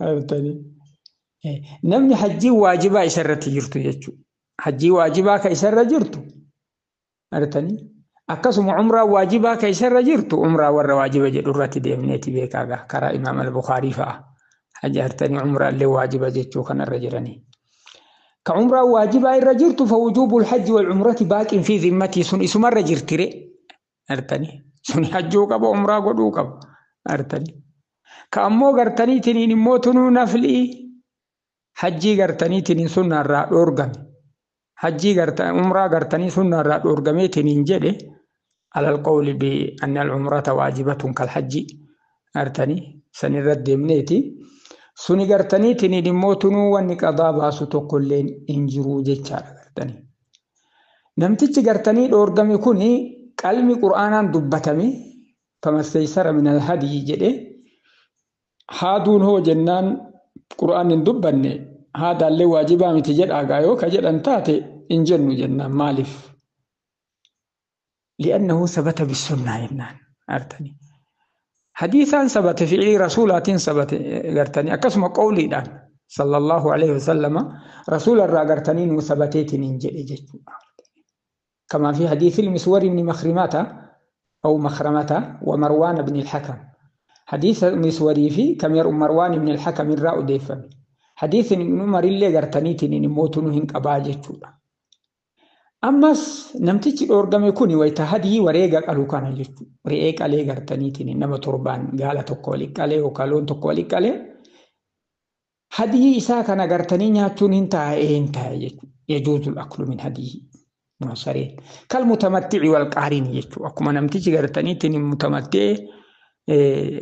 أرتني نمني حجي واجبا إسرة جرتو يجو حجي واجبا كإسرة جرتو أرتني أقسم عمرة واجبا كإسرة جرتو عمرة ور واجبا جدرة ديمنيتي بيكاغا كرا إمام البخاري فا حج أرتني عمرة اللي واجبا جتو كان الرجلني كعمرة واجبة الرجرت فوجوب الحج والعمرة باق في ذمتي سن اسم الرجرت ري أرتني سن حجو قب عمرة قدو قب أرتني كأمو قرتني تنين موتنو نفلي حجي قرتني تنين سنة الرا أورغم حجي قرتني عمرة قرتني سنة الرا أورغمي تنين جدي على القول بأن العمرة واجبة كالحج أرتني سنرد منيتي سوني غرتني تني دموتنو واني قضاء باسو تقولين انجرو جيتشار غرتني نمتيجي غرتني دورغمي كوني قلمي قرآنان دبتمي فما استيسر من الهدي جدي هادون هو جنان قرآن دبني هذا اللي واجبا متجد اغايو كجدن تاتي انجنو جنان مالف لأنه ثبت بالسنة جنان أرتني حديثا ثبت فعل رسولات ثبت غرتني أكسم قولي دان صلى الله عليه وسلم رسول الرا غرتني وثبتت ننجل كما في حديث المسور بن مخرمة أو مخرمة ومروان بن الحكم حديث المسوري في كمير مروان بن الحكم الراء ديفا حديث ابن عمر اللي غرتني تنين موتنهن قباجتو. أمس نمتيجي الأورغم يكوني ويتهدي وريقا قالوا كان جتو ريق عليه غرتنيتني نما تربان قال تقولي عليه وقالون تقولي عليه هدي إسا كان غرتني ناتون انتهى انتهى يجوز الأكل من هديه معصرين كالمتمتع والقارين جتو أكما نمتيجي غرتنيتني متمتع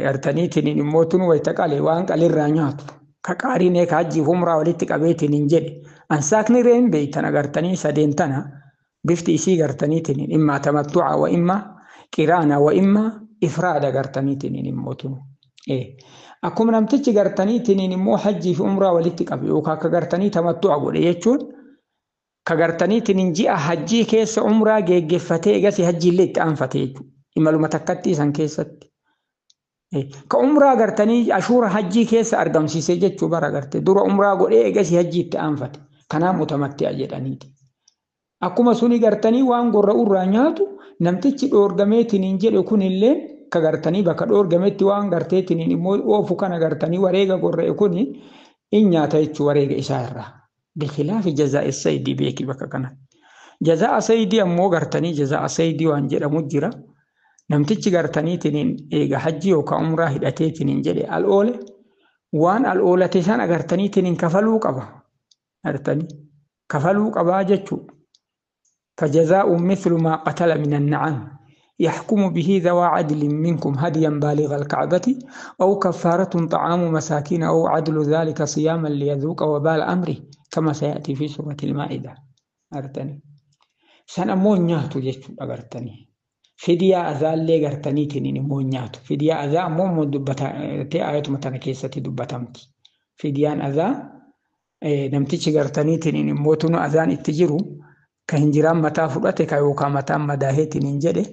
غرتنيتني موتون ويتقالي وان قال الرانيات كقارين كاجي همرا ولتك أبيتني نجد أنساكني رين بيتنا غرتني سدينتنا بفتي إسي غرتنيتني إما تمتع وإما كرانا وإما إفراد غرتنيتني موتنو إيه أكم نمتج غرتنيتني مو حجي في عمرة ولتك أبي وكا غرتني تمتع قول يجون كغرتنيتني جاء حجي كيس عمرة جفتي جسي حجي اللي تأنفتي إما لو متكتي سن كيست إيه كعمرة غرتني أشور حجي كيس أرقم سيسجت شبرا غرتي دور عمرة قول إيه جسي حجي تأنفت كنا متمتع جدانيتي Akkuma suni gartanii waan gorra'u irraa nyaatu namtichi dhoorgameetiin jedhe kunillee ka gartanii bakka dhoorgametti waan garteetiin immoo oofu kana gartanii wareega gorra'e kuni in nyaata jechuu wareega isaa irraa. Bikhilaafi jazaa'i saydii beeki bakka kanatti. Jazaa'a saydii ammoo gartanii jazaa'a saydii waan jedhamu jira. Namtichi gartaniitiin eega hajji yookaan umraa hidhateetiin jedhe al oole waan al oolate sana gartaniitiin kafaluu qaba. Gartanii kafaluu qabaa jechuudha. فجزاء مثل ما قتل من النعام يحكم به ذوى عدل منكم هديا بالغ الكعبة أو كفارة طعام مساكين أو عدل ذلك صياما ليذوق وبال أمره كما سيأتي في سورة المائدة. أرتني سنمون نهتو جيتشو أرتني Fidiyaa azaallee gartaniitiin immoo nyaatu. Fidiyaa azaa ammoo dubbatee ayatuma tana keessatti dubbatamti. Fidiyaan azaa namtichi gartaniitiin immoo tunu azaan itti jiru ka hinjiraan mataa fudhate ka yookaan mataan madaaheetiin hin jedhe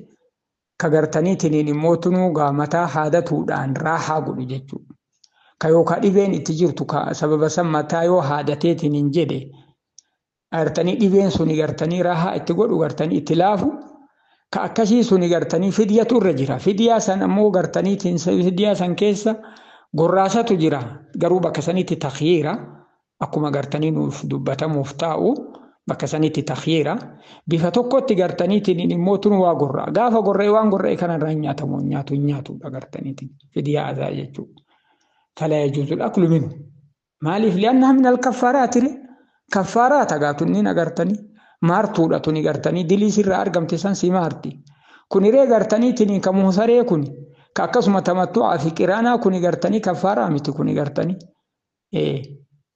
ka gartaniitiin immoo tunu gaa mataa haadatuudhaan raahaa godhu jechuudha. Ka yookaan dhibeen itti jirtu ka sababa san mataa yoo haadateetiin hin jedhe gartanii dhibeen suni gartanii raahaa itti godhu gartanii itti laafu ka akkasii suni gartanii fidiyatu irra jira. Fidiyaa san ammoo gartaniitiin fidiyaa san keessa gorraasatu jira. Garuu bakka sanitti takyiira akkuma gartanii nuuf dubbatamuuf taa'u bakka sanitti takyiira. Bifa tokkotti gartaniitiin immoo tun waa gorra'a. Gaafa gorra'e waan gorra'e kanarraa hin nyaatamu hin nyaatu hin nyaatudha gartaniitiin fidiyaa azaa jechuudha. Falaa yajuuzul aklu minhu. Maaliif li'annaha min al-kaffaaraati re? Kaffaaraata gaatunniin agartanii maartuudha tuni gartanii dilii sirraa argamte san si maarti. Kuniree gartaniitiin ka muusaree kuni ka akkasuma tamattu'aa fi qiraanaa kuni gartanii kaffaaraa miti kuni gartanii.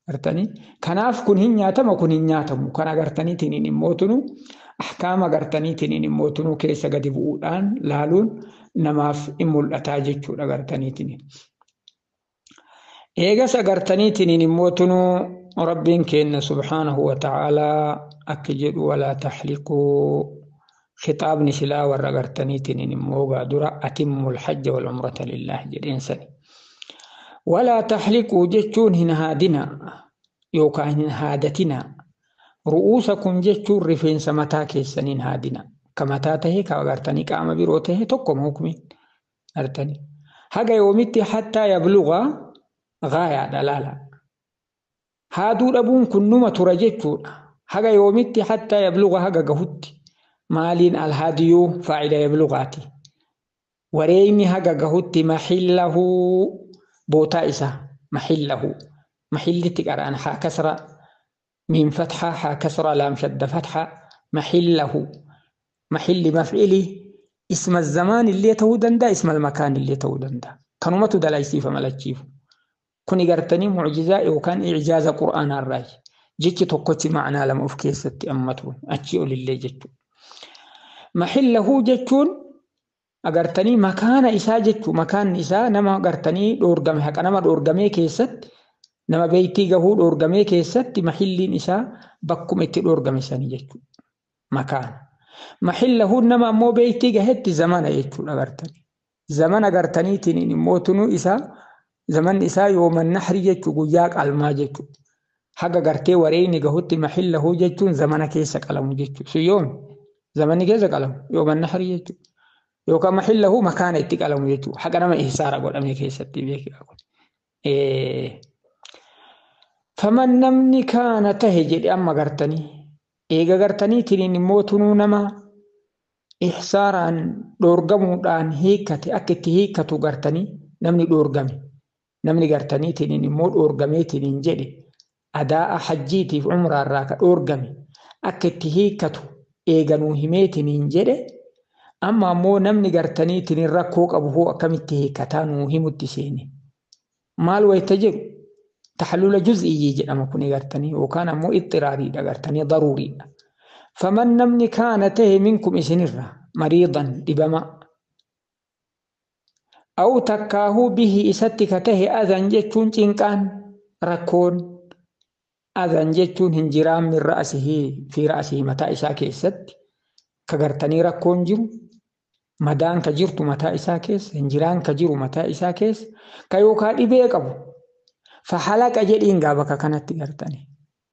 Gartanii kanaaf kun hin nyaatama kun hin nyaatamu kana gartaniitiin immoo tunu ahkaama gartaniitiin immoo tunu keessa gadi bu'uudhaan laaluun namaaf hin mul'ataa jechuudha gartaniitiin. Eegas agartaniitiin immoo tunu rabbiin keenya subhaanahu wa ta'aalaa akka jedhu walaa taxliquu khitaabni silaa warra agartaniitiin immoo gaa dura atimmul hajja wal umrata lillaah jedheen sani. Walaa taxliquu jechuun hin haadina yookaan hin haadatina. Ru'uusakum jechuun rifeensa mataa keessaniin haadina. Ka mataa tahe ka agartanii qaama biroo tahe tokkoma hukmiin agartanii. Haga yoomitti hattaa yablugaa gaayaadha laala. Haaduu dhabuun kun numa tura jechuudha. Haga yoomitti hattaa yabluga haga gahutti. Maaliin alhaadiyuu faa'ida yablugaati. Wareeyni haga gahutti maxillahu bootaa isaa maxillahu. Maxillitti qara'an haa kasra miin fatxa haa kasra laam shadda fatxa maxillahu. Maxilli maf'ili isma zamaan illee ta'uu danda'a isma makaan illee ta'uu danda'a. Kanumatu dalaysiifa malachiifu. Kuni gartanii mucjizaa yookaan ijaaza qur'aanaa irraayi. Jechi tokkochi ma'anaa lama of keessatti ammatu achii olillee jechuudha. Maxillahu jechuun agartanii makaana isaa jechuu makaanni isaa nama agartanii dhoorgame haqa nama dhoorgamee keessatti nama beeytii gahuu dhoorgamee keessatti maxilliin isaa bakkuma itti dhoorgame sanii jechuudha. Makaana. Maxillahu nama ammoo beeytii gahetti zamana jechuudha agartanii. Zamana agartaniitiin immoo tunuu isaa zamanni isaa yooman nahri jechuu guyyaa qalmaa jechuudha. Haga gartee wareeyni gahutti maxillahu jechuun zamana keessa qalamu jechuudha. Sun yoomi? Zamanni keessa qalamu yooman nahri jechuudha. Yookaan maxillahu makaana itti qalamu jechuudha. Haqa nama ihsaara godhamee keessatti beekaa kun. Faman namni kaana tahe jedhe amma gartanii. Eega gartaniitiin immoo tunuu nama ihsaaraan dhoorgamuudhaan hiikkate akka itti hiikkatu gartanii namni dhoorgame. Namni gartaniitiin immoo dhoorgameetiin jedhe adaa'a hajjiitiif umraarraa ka dhoorgame akka itti hiikkatu eeganuu himeetiin jedhe amma ammoo namni gartaniitiin rakkoo qabu hoo akkamitti hiikkataa nuu himutti seene. Maal wayita jedhu taxallula juz'iyyii jedhama kun gartanii yookaan ammoo ixxiraariidha gartanii daruuriidha. Faman namni kaana tahe minkum isinirra mariidan dhibama. Aw takkaahuu bihi isatti ka tahe adhan jechuun cinqaan rakkoon adhan jechuun hin jiraan min ra'asihii fi ra'asihii mataa isaa keessatti ka gartanii rakkoon jiru madaan ka jirtu mataa isaa keessa hin jiraan ka jiru mataa isaa keessa ka yookaa dhibee qabu fahalaqa jedhiin gaa bakka kanatti gartanii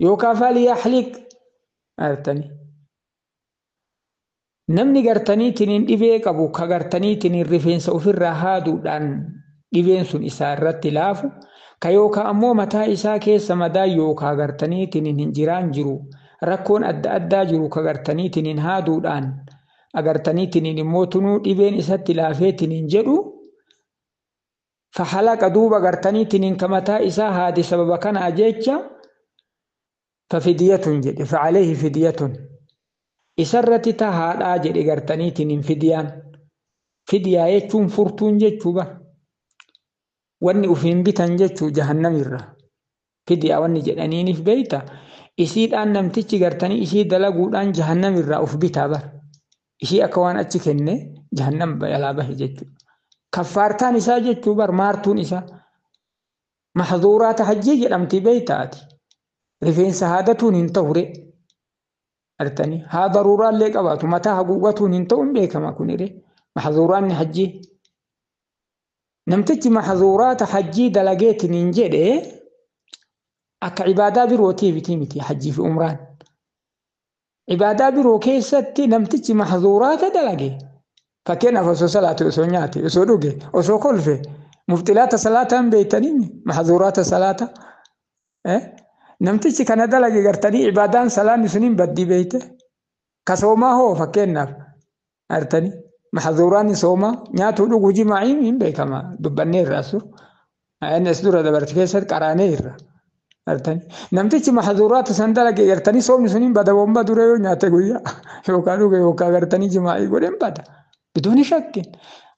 yookaa falyaxliq gartanii. Namni gartaniitiin dhibee qabu ka gartaniitiin rifeensa ofirraa haaduudhaan dhibeen sun isaa irratti laafu ka yookaan ammoo mataa isaa keessa madaa yookaan gartaniitiin hin jiraan jiru rakkoon adda addaa jiru ka gartaniitiin haaduudhaan agartaniitiin immoo tunuu dhibeen isatti laafeetiin jedhu fahalaqa duuba gartaniitiin ka mataa isaa haade sababa kanaa jecha fafidiyatun jedhe facaleehi fidiyatun. Isarratti tahaadhaa jedhe gartaniitiin fidiyaan. Fidiyaa jechuun furtuun jechuu bara. Wanni ufiin bitan jechuu jahannamirra. Fidiyaa wanni jedhaniinif beeyta. Isiidhaan namtichi gartanii isii dalaguudhaan jahannamirraa uf bitaa bara. Isii akka waan achi kenne Jahannam jalaa bahe jechuudha. Kaffaartaan isaa jechuu bar maartuun isaa mahzuuraata hajjii jedhamti beeytaati. Rifeensa haadatuun hin ta'ure. Artanii haa daruuraallee qabaatu mataa haguugatuun hin ta'u hin beekama kunire mahzuuraanni hajjii. Namtichi mahzuuraata hajjii dalageetiin hin jedhe akka ibaadaa birootii miti hajjii fi umraan. Ibaadaa biroo keessatti namtichi mahzuuraata dalage. Fakkeenyaaf osoo salaate, osoo nyaate, osoo dhuge, osoo kolfe, muftilaata salaataa hin beektanii mahzuuraata salaata. Namtichi kana dalage gartanii ibaadaan salaanni sun hin baddii beeyte. Ka soomaa hoo fakkeenyaaf gartanii mahzuuraan soomaa nyaatuu dhuguu jimaa'iin hin beekama dubbanneerra asur. Inni as dura dabarte keessatti qaraaneerra. Namtichi mahzuuraata san dalage gartanii soomni sun hin bada bomba dura yoo nyaate guyyaa yookaan dhuge yookaan gartanii jimaa'ii godhe hin bada. Bidooni shakkin.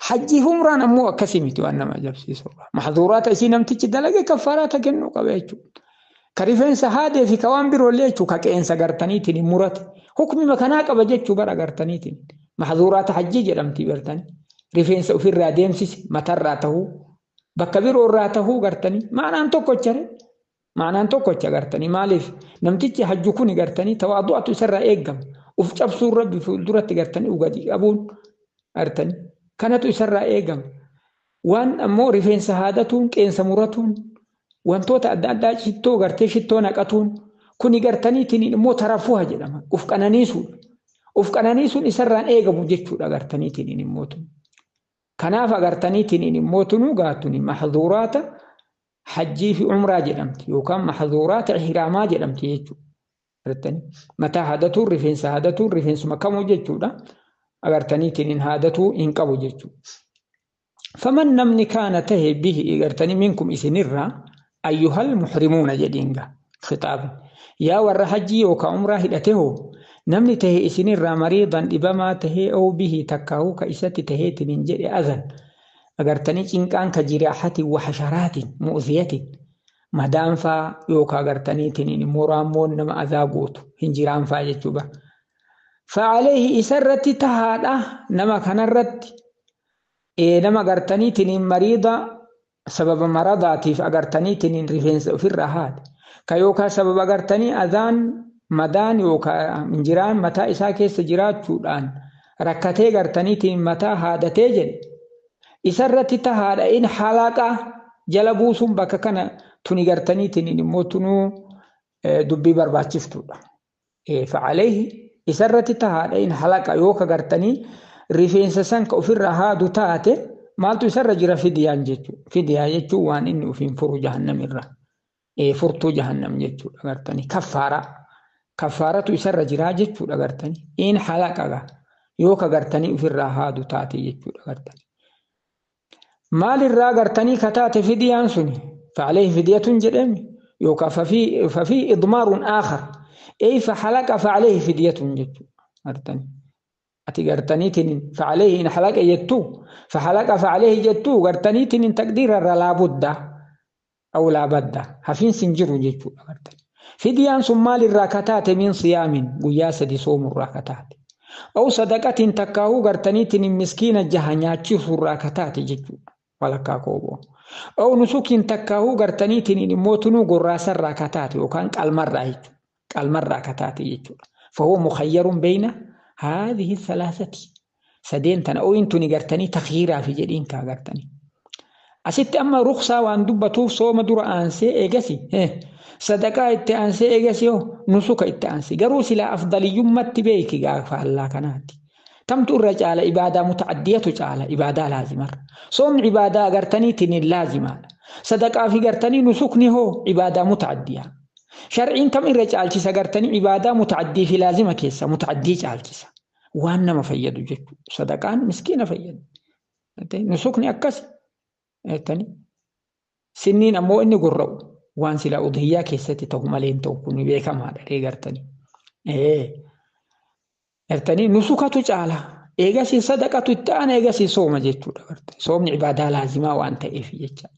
Hajjii umraan ammoo akkasii miti waan nama ajaa'ibsiisu. Mahzuuraata isii namtichi dalage kaffaraata kennuu qaba jechuudha. Ka rifeensa haadee fi ka waan biroollee jechuudha ka qeensa gartaniitiin hin murate. Hukmi makanaa qaba jechuu bara gartaniitiin. Mahzuuraata hajjii jedhamti gartanii. Rifeensa ofirraa deemsise matarraa tahuu bakka biroorraa tahuu gartanii maanaan tokkochare. Maanaan tokkocha gartanii maaliif namtichi hajju kun gartanii tawaadu'atu isarraa eegama. Uf cabsuun rabbi fuulduratti gartanii gadi qabuun gartanii kanatu isarraa eegama. Waan ammoo rifeensa haadatuun qeensa muratuun wantoota adda addaa shittoo gartee shittoo naqatuun kuni gartaniitiin immoo tarafuha jedhama. Uf qananiisuudha. Uf qananiisuun isarraan eegamu jechuudha gartaniitiin immoo tun. Kanaaf agartaniitiin immoo tunuu gaatuni mahzuuraata hajjii fi umraa jedhamti yookaan mahzuuraata ihraamaa jedhamti jechuudha. Agartanii mataa haadatuun rifeensa haadatuun rifeensuma kamuu jechuudha. Agartaniitiin haadatuu hin qabu jechuudha. Faman namni kaana tahe bihi agartanii minkum isinirraa ayyuhal muhrimuuna jedhiinga khitaabni. Yaa warra hajjii yookaan umraa hidhate hoo namni tahe isinirraa mariidan dhibamaa tahee oo bihi takkaahuu ka isatti taheetiin hin jedhe azan. Agartanii cinqaan ka jiraahatiin wa hasharaatiin mu'ziyatiin madaanfaa yookaan agartaniitiin immoo raammoon nama azaa gootu hin jiraanfaa jechuudha. Fa'aleehi isarratti tahaadha nama kanarratti nama agartaniitiin mariida sababa maradaatiif agartaniitiin rifeensa ofirraa haadha. Ka yookaan sababa agartanii azaan madaan yookaan hinjiraan mataa isaa keessa jiraachuudhaan rakkatee gartaniitiin mataa haadatee jedhe. Isarratti tahaadha in halaqa jala buusuun bakka kana tuni gartaniitiin immoo tunuu dubbii barbaachiftuudha. Fa'aleehi isarratti tahaadha in halaqa yoo ka gartanii rifeensa san ka ofirraa haadu taate maaltu isarra jira fidiyaan jechuudha. Fidiyaa jechuun waan inni ofiin furu jahannamirra. Furtuu jahannam jechuudha gartanii kaffaaraa. Kaffaaratu isarra jiraa jechuudha gartanii. In halaqa yoo ka gartanii ofirraa haadu taate jechuudha gartanii. Maalirraa gartanii ka taate fidiyaan suni fa'aleehi fidiyatun jedhame yookaan fafii idmaarun aakhar ey fahalaqa fa'aleehi fidiyatun jechuudha gartanii. Ati gartaniitiin fa'aleehi in halaqa jettuu fahalaqa fa'aleehi jettuu gartaniitiin taqdiirarra laabudda aw laabadda hafiinsi hin jiru jechuudha gartanii. Fidiyaan sun maalirraa ka taate min siyaamin guyyaa sadi soomurraa ka taate. Aw sadaqatiin takkaahuu gartaniitiin miskiina jaha nyaachisuurraa ka taate jechuudha. Walakkaa kooboo. Aw nusukiin takkaahuu gartaniitiin immoo tunuu gorraasarraa ka taate yookaan qalmarraa jechuudha. Qalmarraa ka taate jechuudha. Fahuwa mukhayyarun beeyna haadhihi salaasati. Sadeen tana ooyin tuni gartanii takhiiraa fi jedhiin kaa gartanii. Asitti amma ruksaa waan dubbatuuf sooma dura aansee eegasi. Sadaqaa itti aansee eegasi hoo nusuka itti aansee garuu silaa afdaliyyummatti beeki gaafa allaa kanaati. Tamtu irra caala ibaadaa muta'addiyatu caala ibaadaa laazimarra. Soomni ibaadaa agartaniitiin hin laazimaadha. Sadaqaa fi gartanii nusukni hoo ibaadaa muta'addiyaa. Sharciin tam irra caalchisa gartanii ibaadaa muta'addii fi laazima keessa muta'addii caalchisa. Waan nama fayyadu jechuudha. Sadaqaan miskiina fayyadu. Nusukni akkas. Sinniin ammoo inni gurra'u waan silaa udhiyyaa keessatti ta'u malee hin ta'u kun beekamaadha gartanii. Gartanii nusukatu caala. Eegasii sadaqatu itti aana eegasii sooma jechuudha. Soomni ibaadaa laazimaa waan ta'eef jecha.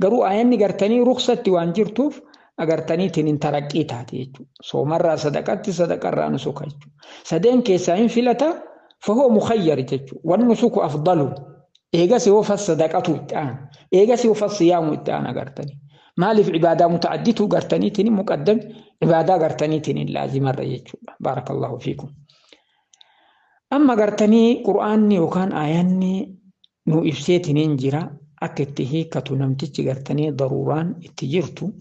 Garuu aayanni gartanii ruksatti waan jirtuuf agartaniitiin hin taraqqii taate jechuudha. Soomarraa sadaqatti sadaqarraa nusuka jechuudha. Sadeen keessaa hin filata فهو مخير جتشو والنسك أفضل. إيجاس هو فالصدقة التان، إيجاس هو فالصيام التان قرتني. مالف عبادة متعددة قرتني تني مقدم عبادة قرتني تني لازم الرجل. بارك الله فيكم. أما قرتني قرآني وكان آياني نو إفسيتني انجرا أكته كتنمتج قرتني ضروران اتجرتو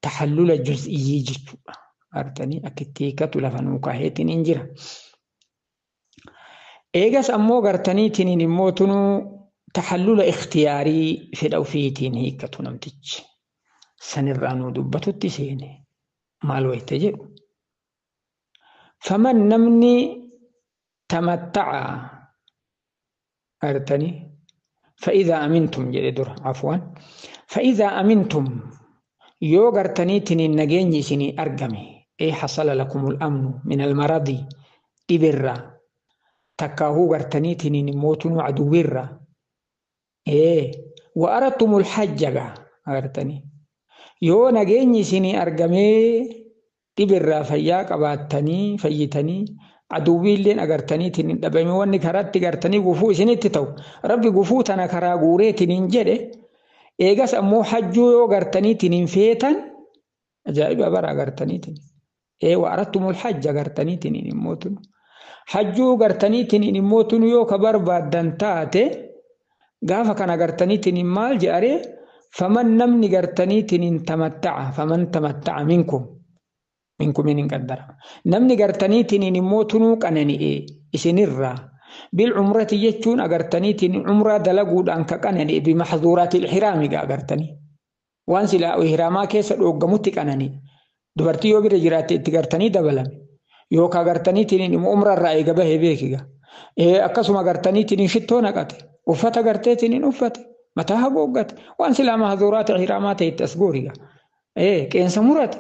تحلل جزئي جتو قرتني أكته كتلفنوكاهيتني انجرا. إيجاس أمو قرتني تنين موتنو تحلل اختياري في الأوفيتين هي كتنمتج سنرانو دبتو التسيني مالو يتجر. فمن نمني تمتع أرتني فإذا أمنتم جدر عفوا فإذا أمنتم يو قرتني تنين نجيني سني أرقمي أي حصل لكم الأمن من المرض إبرة تكاهو قرتني تنين موتن عدويرة إيه وأردتم الحج أرتني يو نجيني سني أرقمي إبرة فياك أباتني فيتني عدوي لين أجرتني تنين دبمي واني كرات تجرتني جفو سنتي تو ربي جفو تنا كرا جوري تنين جده إيجاس أمو حجو أجرتني تنين فيتن أجائب برا أجرتني تنين إيه وأردتم الحج أجرتني تنين موتن حجو أجرتني تنين موتن يو كبر بعدنتاته جافا كان أجرتني تنين مال جاري فمن نمني أجرتني تنين تمتع فمن تمتع منكم منكم من قدر نمني قرتني تنين موتنو كنني إيه إسنرة بالعمرة يجون أقرتني تنين عمرة دلقود أنك كنني بمحظورات الحرام أقرتني وانسلا إحراما كيس أقمت كنني دبرتي يو برجرات تقرتني دبلم يو كقرتني تنين عمرة رأي قبه بيكيغا إيه أكسم أقرتني تنين شتونا قاتي وفتا قرتي تنين وفت متاها بوقت وانسلا محظورات الحرامات التسقوريغا إيه كين سمرت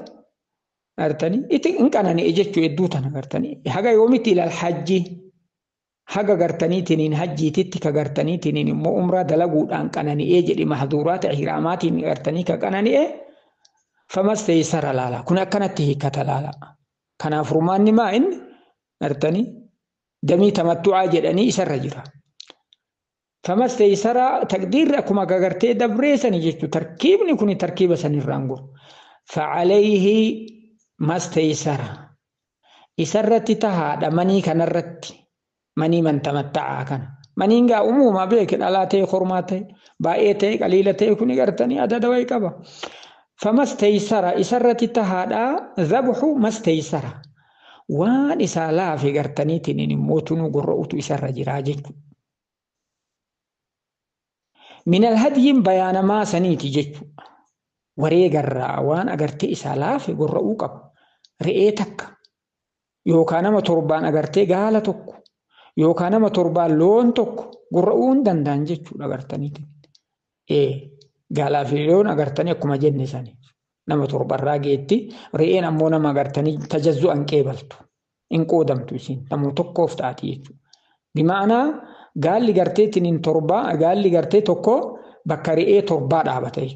أرتني إن كان أنا إجت يدوتنا أرتني حاجة يومي إلى الحج حاجة قرتني تنين حجي تتك قرتني تنين مو عمرة دلقود أن كان أنا إجت محظورات إحرامات أرتني كان أنا إيه فما استيسر لالا كنا كانت هي كتلالا كان فرمان ما إن أرتني دمي تمتع جدني إسر رجلا فما استيسر تقدير أكما قرتي دبريسني جت تركيبني كوني تركيبة سنرانجو فعليه ما استيسر إسرت تهاد مني كان الرت مني من تمتع كان مني إنجا أموما بيك الألاتي خرماتي بايتي قليلتي كوني قرتني أدد ويكبا فما استيسر إسرت تهاد ذبح ما استيسر وان إسالا في قرتني تنين موتنو قرؤت إسر جراجك من الهدي بيان ما سنيتي جيك وريقر وان أقرتي إسالا في قرؤوك رئيتك يوكا نما تربان أغرتي غالة توك يوكا نما تربان لون توك قرؤون دندان جيتشو أغرتني إيه غالا في لون أغرتني أكما جنة ساني نما تربان راقيتي رئينا أمو نما أغرتني تجزو أن كيبلتو إن قودمتو سين نمو توكوف تاتي بمعنى قال لي غرتي تنين تربا قال لي غرتي توكو بكري تربا دابتا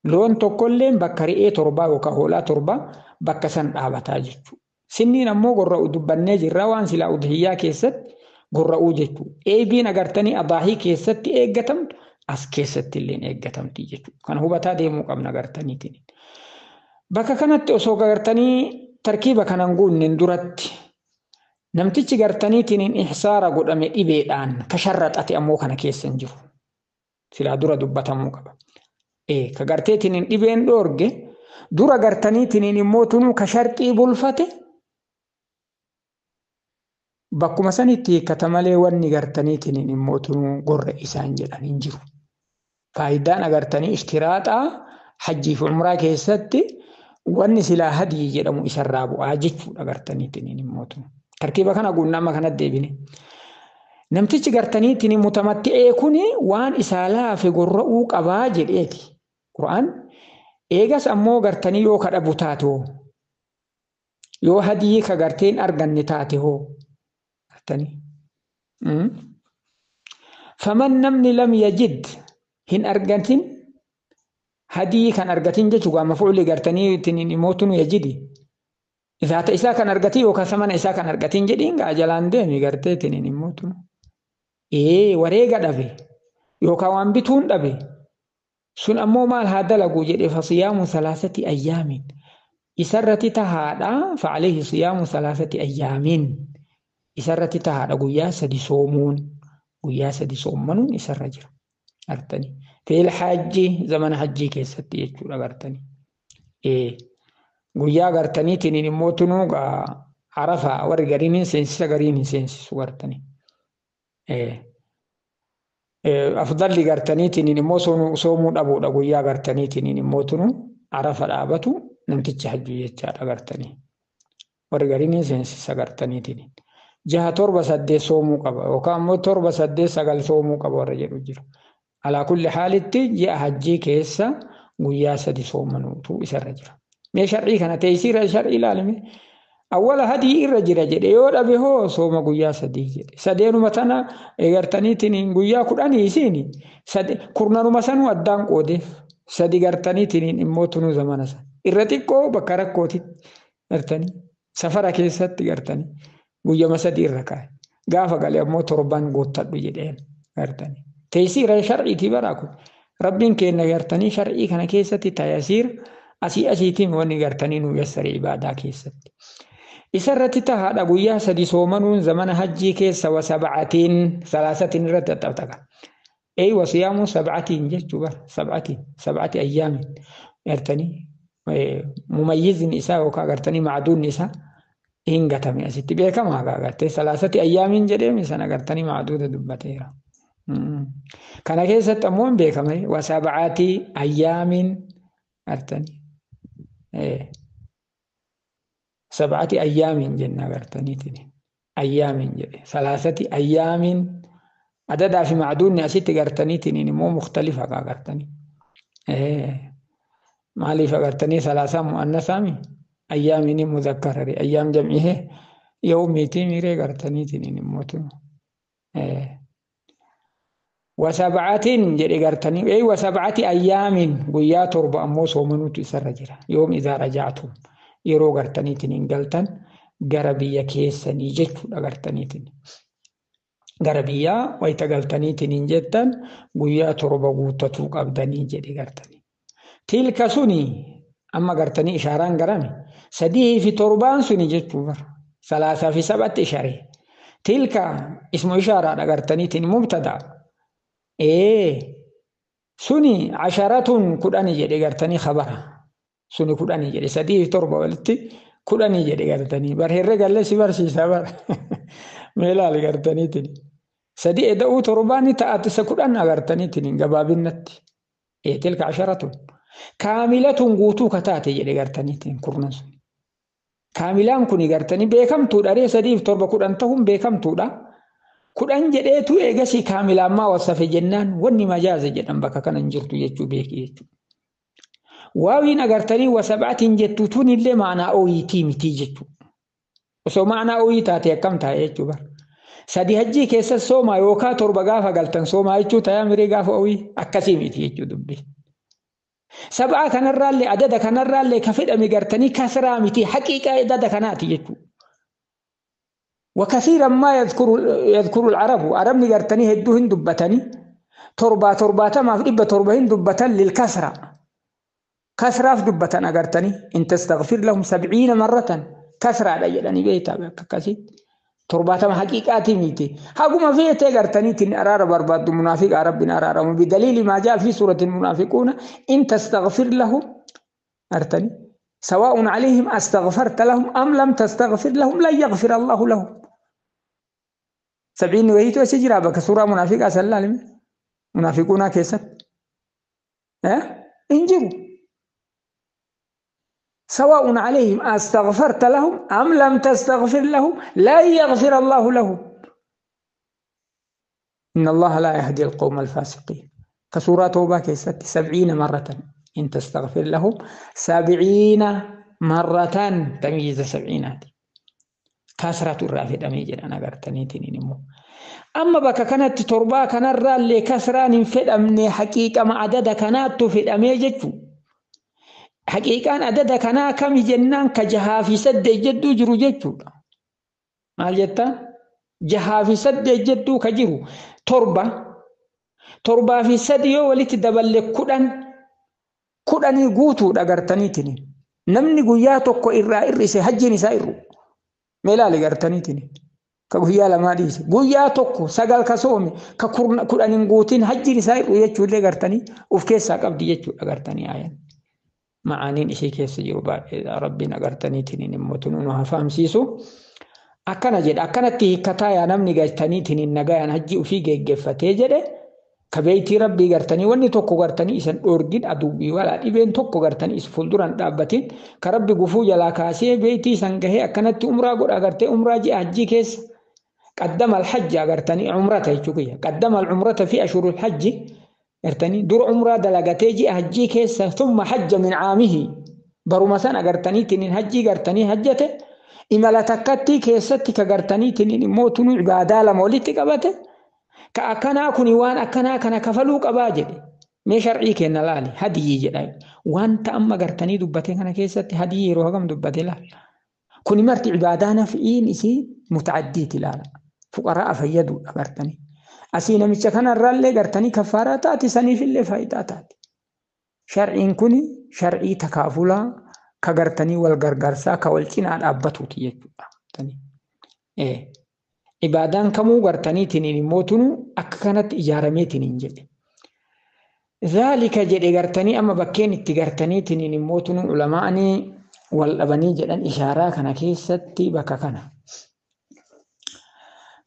لون tokkolleen bakka re'ee torbaa yookaan hoolaa torba bakka san dhaabataa jechuudha. Sinniin ammoo gorra'u dubbannee jirra waan silaa udhiyyaa keessatti gorra'uu jechuudha. Eebiin agartanii adaahii keessatti eeggatamtu as keessatti illee eeggatamti jechuudha. Kana hubataa deemuu qabna agartaniitiin. Bakka kanatti osoo agartanii tarkiiba kanan guunneen duratti namtichi gartaniitiin ihsaara godhame dhibeedhaan kasharraxate ammoo kana keessa hin jiru. Silaa dura dubbatamuu qaba. Ka garteetiin dhibeen dhoorge dura gartaniitiin immoo tunuu ka sharxii bulfate bakkuma sanitti hiikkata malee wanni gartaniitiin immoo tunuu gorra isaan jedhan hin jiru. Faayidaan agartanii ishtiraaxaa hajjii fi umraa keessatti wanni silaa hadii jedhamu isarraa bu'aa jechuudha gartaniitiin immoo tunuu. Tarkiiba kana guunnama kanatti deebine. Namtichi gartaniitiin mutamatti'ee kuni waan isaa laafe gorra'uu qabaa jedheeti. Qura'aan eegas ammoo gartanii yoo kadhabu taate hoo yoo hadii ka garteen arganne taate hoo gartanii. Faman namni lam yajid hin argatin hadii kan argatin jechuudha mafuulli gartanii ittiin mootunu yajidi. Zaata isaa kan argatin yookaan samana isaa kan argatin jedhiin gaa jalaan deemi garteetiin immoo tunu. Wareega dhabe yookaan waan bituun dhabe sun ammoo maal haa dalagu jedhe fasiyaamu salaasati ayyaamin. Isarratti tahaadha fa'aleehi siyaamu salaasati ayyaamin. Isarratti tahaadha guyyaa sadi soomuun guyyaa sadi soommanuun isarra jira. Gartanii. Feel hajji zamana hajjii keessatti jechuudha gartanii. Guyyaa gartaniitiin immoo tunuu arafa warri gariin hin seensisa gariin hin seensisu gartanii. Afdalli gartaniitiin immoo soomuu dhabuudha guyyaa gartaniitiin immoo tunuu arafa dhaabatu namtichi hajju jechaadha gartanii. Warri gariin hin seensisa gartaniitiin. 6 7 8 soomuu qaba yookaan immoo 7 8 9 soomuu qaba warra jedhu jiru. Alaa kulli haalitti ji'a hajjii keessa guyyaa sadi soomanuutu isarra jira. Mee shar'ii kana teessira shar'ii ilaalime. Awwala hadii irra jira jedhe yoo dhabe hoo sooma guyyaa sadii jedhe. Sadeenuma tana gartaniitiin guyyaa 10 isiin kurnanuma sanuu addaan qoodeef sadi gartaniitiin immoo tunuu zamana sana. Irra xiqqoo bakka rakkootitti gartanii safara keessatti gartanii guyyama sadii irra kaa'e. Gaafa galee ammoo 7 guuttadhu jedheen gartanii. Teessira shar'iitii baraa kun. Rabbiin keenya gartanii shar'ii kana keessatti tayasiir asii asiitiin wanni gartanii nu yassare ibaadaa keessatti. Isarratti tahaadha guyyaa sadi soomanuun zamana hajjii keessa wa 7 3 irratti xaxxabtaqa. Wasiyaamu 7 jechuu bara 7 ayyaamin gartanii mumayyizni isaa yookaan gartanii macduunni isaa hin gatame asitti beekamaa gartee 3 ayyaamin jedheemi sana gartanii macduuda dubbateera. Kana keessatti ammoo hin beekamne wa 7 ayyaamin gartanii 7 ayyaamin jenna gartaniitiin ayyaamin jedhe 3 ayyaamin adadaa fi macduunni asitti gartaniitiin immoo mukhtalifa gartanii maaliif agartanii 3 mu'annasaami ayyaamiin mudhakkarare ayyaam jam'ihe yawmiitii miree gartaniitiin immoo tunu wa 7 jedhe gartanii wa 7 ayyaamin guyyaa 7 ammoo soomanuutu isarra jira yoom idhaa raja'tum yeroo gartaniitiin hin galtan gara biyya keessanii jechuudha gartaniitiin. Gara biyyaa wayita galtaniitiin hin jettan guyyaa 7 guuttatuu qabdanii jedhe gartanii. Tilka suni amma gartanii ishaaraan garame 3 fi 7 suni jechuu bara 3 fi 7 ishaare. Tilka ismu ishaaraadha gartaniitiin mubtada. Suni 10 10 jedhe gartanii khabara. Suni 10 jedhe 3 fi 7 walitti 10 jedhe gartanii bar herregallee si barsiisa bar mee ilaali gartaniitiin 3 eda'uu 7 ta'ate isa 10 agartaniitiin gabaabinnatti tilka 10 kaamilatun guutuu kataate jedhe gartaniitiin kurnan sun kaamilaan kun gartanii beekamtuudha ree 3 fi 7 10 ta'uun beekamtuudha 10 jedheetu eegasii kaamilaan maa wasafe jennaan wanni majaaze jedhan bakka kana hin jirtu jechuu beeki jechuudha. Waawiin agartanii wa 7 jettu tunillee maanaa ooyitii miti jechuudha. Osoo maanaa ooyii taate akkam taa'e jechuu bara. 3 hajjii keessa soomaa yookaan 7 gaafa galtan soomaa jechuu tayaa miree gaafa ooyii akkasii miti jechuu dubbi. 7 kanarraallee adada kanarraallee ka fedhame gartanii kasraa miti haqiiqaa adada kanaati jechuudha. وكثيرا ما يذكر العرب عربني قرتني هدوهن دبتني 7 7 ما في 7 دبتن للكسرة كسرة في دبتن أقرتني إن تستغفر لهم 70 مرة كسرة على يدني بيتا كاسي 7 حقيقات ميتي هاقوم فيه تقرتني تن أرار برباد منافق عرب أرار بدليل ما جاء في سورة المنافقون إن تستغفر لهم أرتني سواء عليهم أستغفرت لهم أم لم تستغفر لهم لن يغفر الله لهم 70 وهيتو سجرا بك سورة منافق أسلالم منافقون كيست انجروا سواء عليهم أستغفرت لهم أم لم تستغفر لهم لا يغفر الله لهم إن الله لا يهدي القوم الفاسقين. كسورة توبة كيست 70 مرة إن تستغفر لهم 70 مرة تمييز 70 كسرة الرافد أميجر أنا قرتني تنينمو. أما بك كانت تربا كان الرالي كسران فد أمني حقيقة ما عدد كانت في الأميجر. Haqiiqaan adada kanaa kami jennaan ka 6 fi 8 jedduu jiru jechuudha. Maal jettaa? 6 fi 8 jedduu ka jiru 7, 7 fi 3 yoo walitti daballe 10, 10 guutuudha gartaniitiin. Namni guyyaa tokko irraa hir'ise hajjiin isaa hir'u. Mee ilaali gartaniitiin. Ka guyyaa lamaa dhiise. Guyyaa tokko 9 ka soome ka 10 hin guutin hajjiin isaa hir'u jechuullee gartanii of keessaa qabdi jechuudha gartanii aayan. Ma'aaniin ishee keessa jiru baay'eedha. Rabbiin agartaniitiin immoo nu haa fahamsiisu. Akkana jedha, akkanatti hiikkataa yaa namni gartaniitiin nagayaan hajji ofii geggeeffatee jedhe ka beeytii rabbii gartanii wanni tokko gartanii isan dhoorgin aduwwii walaa dhibeen tokko gartanii isa fuulduraan dhaabbatin ka rabbi gufuu jalaa kaasee beeytii isan gahee akkanatti umraa godha gartee umraa ji'a hajjii keessa qaddama alhajji agartanii umrata jechuu kiyya qaddama alumrata fi ashhurul hajji gartanii dura umraa dalagatee ji'a hajjii keessa thumma hajja min caamihi baruma san agartaniitiin hajjii gartanii hajjate imala takkatti keessatti ka gartaniitiin immoo tunu ibaadaa lama walitti qabate ka akkanaa kuni waan akkanaa kana kafaluu qabaa jedhe. Mee shar'ii kenna laali, hadiyii jedha. Wanta amma gartanii dubbate kana keessatti hadiyii yeroo hagam dubbate laala. Kuni marti ibaadaa naf'iin isii muta'addiiti laala. Fuqaraa fayyaduudha gartanii. Asii namicha kanarraallee gartanii kaffaaraa taati, saniifillee faayidaa taati. Shar'iin kuni shar'ii takaafulaa ka gartanii wal gargaarsaa ka wal cinaa dhaabbatuuti jechuudha. Ibaadaan kamuu gartaniitiin immoo tunu akka kanatti ijaarameetiin jedhe. Zaalika jedhe gartanii amma bakkeen itti gartaniitiin immoo tunu ulamaa'anii wal dhabanii jedhan ishaaraa kana keessatti bakka kana.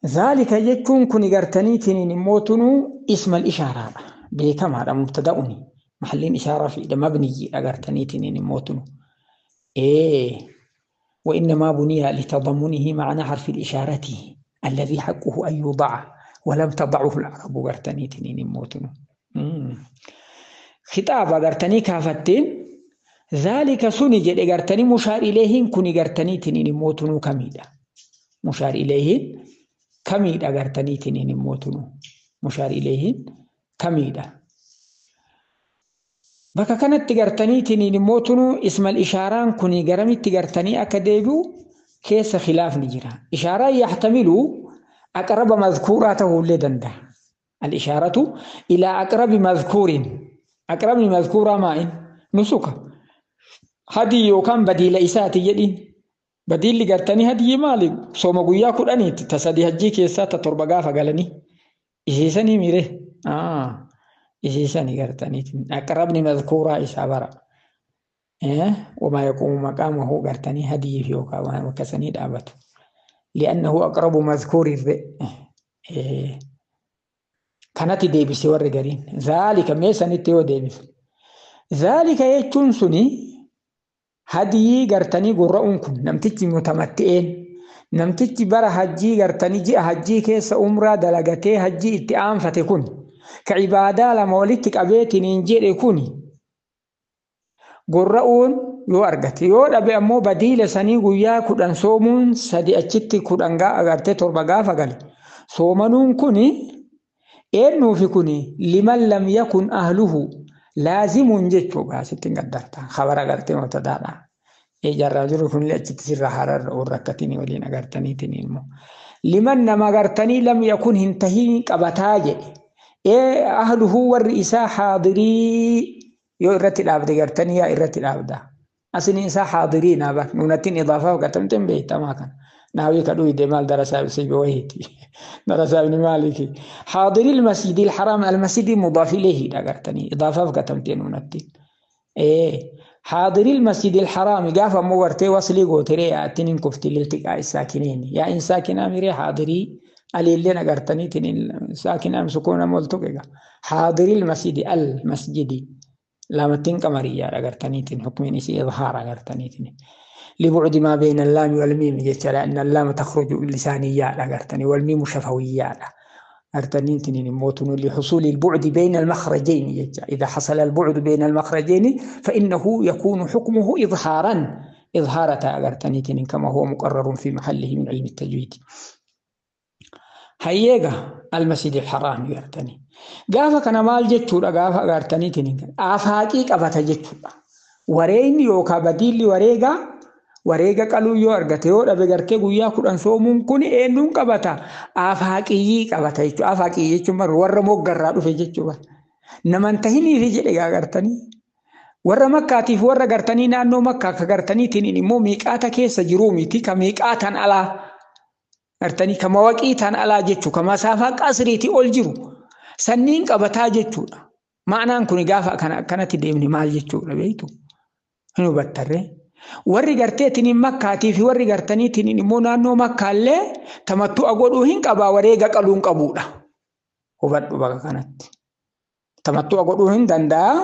Zaalika jechuun kuni gartaniitiin immoo tunu ismal ishaaraadha. Beekamaadha mubtada'uni. Mahalliin ishaaraa fi mabniyyiidha gartaniitiin immoo tunu. وإنما بني لتضمنه معنى حرف الإشارة الذي حقه أن يوضع ولم تضعه العرب غرتني موتن خطاب غرتني كافتين ذلك سني جد غرتني مشار إليهن كوني غرتني تنين موتن كميدا مشار إليهن كميدا غرتني تنين موتن مشار إليهن كميدا. Bakka kanatti gartaniitiin immootunu ismal ishaaraan kuni garamitti gartanii akka deebi'u keessa khilaafni jira. Ishaaraan yahtamilu aqraba mazkuuraa ta'uullee danda'a. Al-ishaaratu ilaa aqrabi mazkuurin. Aqrabni mazkuuraa maa'in? Nusuka. Hadii yookaan badiila isaati jedhiin. Badiilli gartanii hadiyyi maali? Sooma guyyaa 10ti. Ta 3 hajjii keessaa ta 7 gaafa galanii. Isiisanii miire. Isiisanii gartaniitiin aqrabni mazkuuraa isaa bara. Wamaa yaquumu maqaamahu gartanii hadiyiif yookaan waan akkasanii dhaabatu. Li'annahu aqrabu mazkuurin re'e. Kanatti deebise warri gariin. Zaalika mee sanitti yoo deebise. Zaalika jechuun suni hadiyii gartanii gurra'uun kun namtichi mutamatti'een namtichi bara hajjii gartanii ji'a hajjii keessa umraa dalagatee hajjii itti aanfate kun ka ibaadaa lama walitti qabeetiin jedhe kun gurra'uun yoo argate, yoo dhabe ammoo badiila sanii guyyaa 10 soomuun 3 achitti 10 agartee 7 gaafa gale soomanuun kuni eenyuufi kuni liman lam yakun ahluhu laazimuun jechuudha. Asitti hin gaddarta khabara agartee mubtadaadha. Ijaarraa jiru kunillee achitti sirra haararra oon waliin agartaniitiin immoo liman nama agartanii lam yakun hin tahiin qabataa jedhe ee ahluhu warri isaa haadirii yoo irratti dhaabde gartanii yaa irratti dhaabda. Asini isaa haadirii naa bar nunattiin idaafaa gatamteen beektamaa kana. Naawii ka dhuyde maal darasaa sibi darasaa ibni maaliki. حاضري المسجد الحرام المسجد مضاف إليه agartanii idaafaaf gatamtee nunattiin. حاضري المسجد الحرام قافا مو gartee waslii gootiree yaattiin hin kufti liltiqaa الساكنين yaa in saakinaa miree حاضري alilleen agartaniitiin saakinaa sukuuna moltuqega حاضري المسجد المسجد laamattiin qamariyyaa agartaniitiin hukmiin isii idhaar agartaniitiin لبعد ما بين اللام والميم جت لأن اللام تخرج لسانية أغرتني والميم شفوية أرتنيتني موتن لحصول البعد بين المخرجين جت. إذا حصل البعد بين المخرجين فإنه يكون حكمه إظهارا إظهارة أغرتنيتني كما هو مقرر في محله من علم التجويد. هيجا المسجد الحرام أغرتني قافا كان مال جتشورا قافا أغرتنيتني آفاقي قفتا جتشورا. Wareegni yookaan badiilli wareegaa wareega qaluu yoo argate yoo dhabe gartee guyyaa 10 soomuun kun eenyuun qabata? Afaaqiyyii qabata jechuudha. Afaaqiyyii jechuun warra moggarraa dhufe jechuudha. Naman tahiniifi jedhe gartanii. Warra makkaatiif warra gartanii naannoo makkaa akka gartaniitiin immoo miiqaata keessa jiruu miti ka miiqaataan alaa gartanii ka mawaqiitaan alaa jechuudha. Ka masaafaa qasriitii ol jiru sanniin qabataa jechuudha. Ma'anaan kun gaafa akkanatti deemne maal jechuudha beektu? Hin hubattarree. Warri garteetiin makkaatii fi warri gartaniitiin immoo naannoo makkaallee tamattu'a godhuu hin qabaa wareega qaluu hin qabuudha. Hubadhu bakka kanatti. Tamattu'a godhuu hin danda'a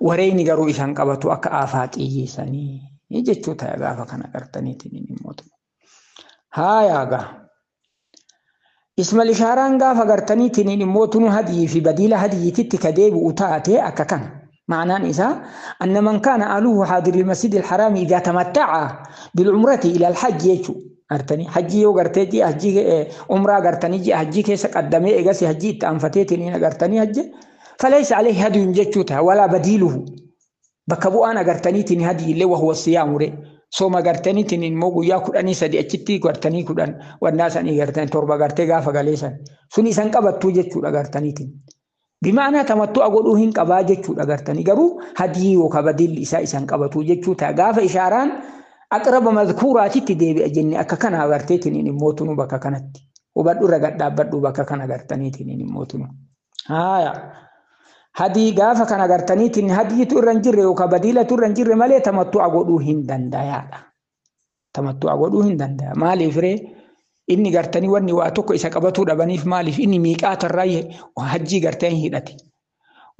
wareegni garuu isaan qabatu akka aafaaqiyyisanii jechuu ta'a gaafa kana gartaniitiin immoo. Haa gaa. Ismal ishaaraan gaafa gartaniitiin immoo tunu hadiyii fi badiila hadiyiititti ka deebi'u taate akka kana. معناه إذا أن من كان أهله حاضر المسجد الحرام إذا تمتع بالعمرة إلى الحج يجو أرتني حجي يو غرتي حجي عمرة غرتني جي حجي كيس قدمي إيجاسي حجي تأنفتيتني غرتني حج فليس عليه هدي جتوتها ولا بديله بكبو أنا غرتني تني هدي اللي وهو الصيام ري صوم غرتني تني موجو ياكل أني سدي أشتي غرتني كدن والناس أني غرتني تربة غرتي غافة غليسا سني سنقبت توجتو غرتني تني بمعنى تمتع godhuu hin qabaa jechuudha gartanii garuu hadii yookaan badiilli isaa isaan qabatu jechuu ta'a gaafa ishaaraan aqraba mazkuuraatitti deebi'a jenne akka kana agarteetiin immoo tunu bakka kanatti hubadhu irra gadhaabbadhu bakka kana agartaniitiin immoo tunu. Haaya hadii gaafa kana agartaniitiin hadiitu irra hin jirre yookaan badiilatu irra hin jirre malee tamattu'a godhuu hin dandayaadha. Tamattu'a godhuu hin dandaya maaliif ree? Inni gartanii wanni waa tokko isa qabatuu dhabaniif maaliif inni miiqaatarraa hajjii gartee hin hidhate.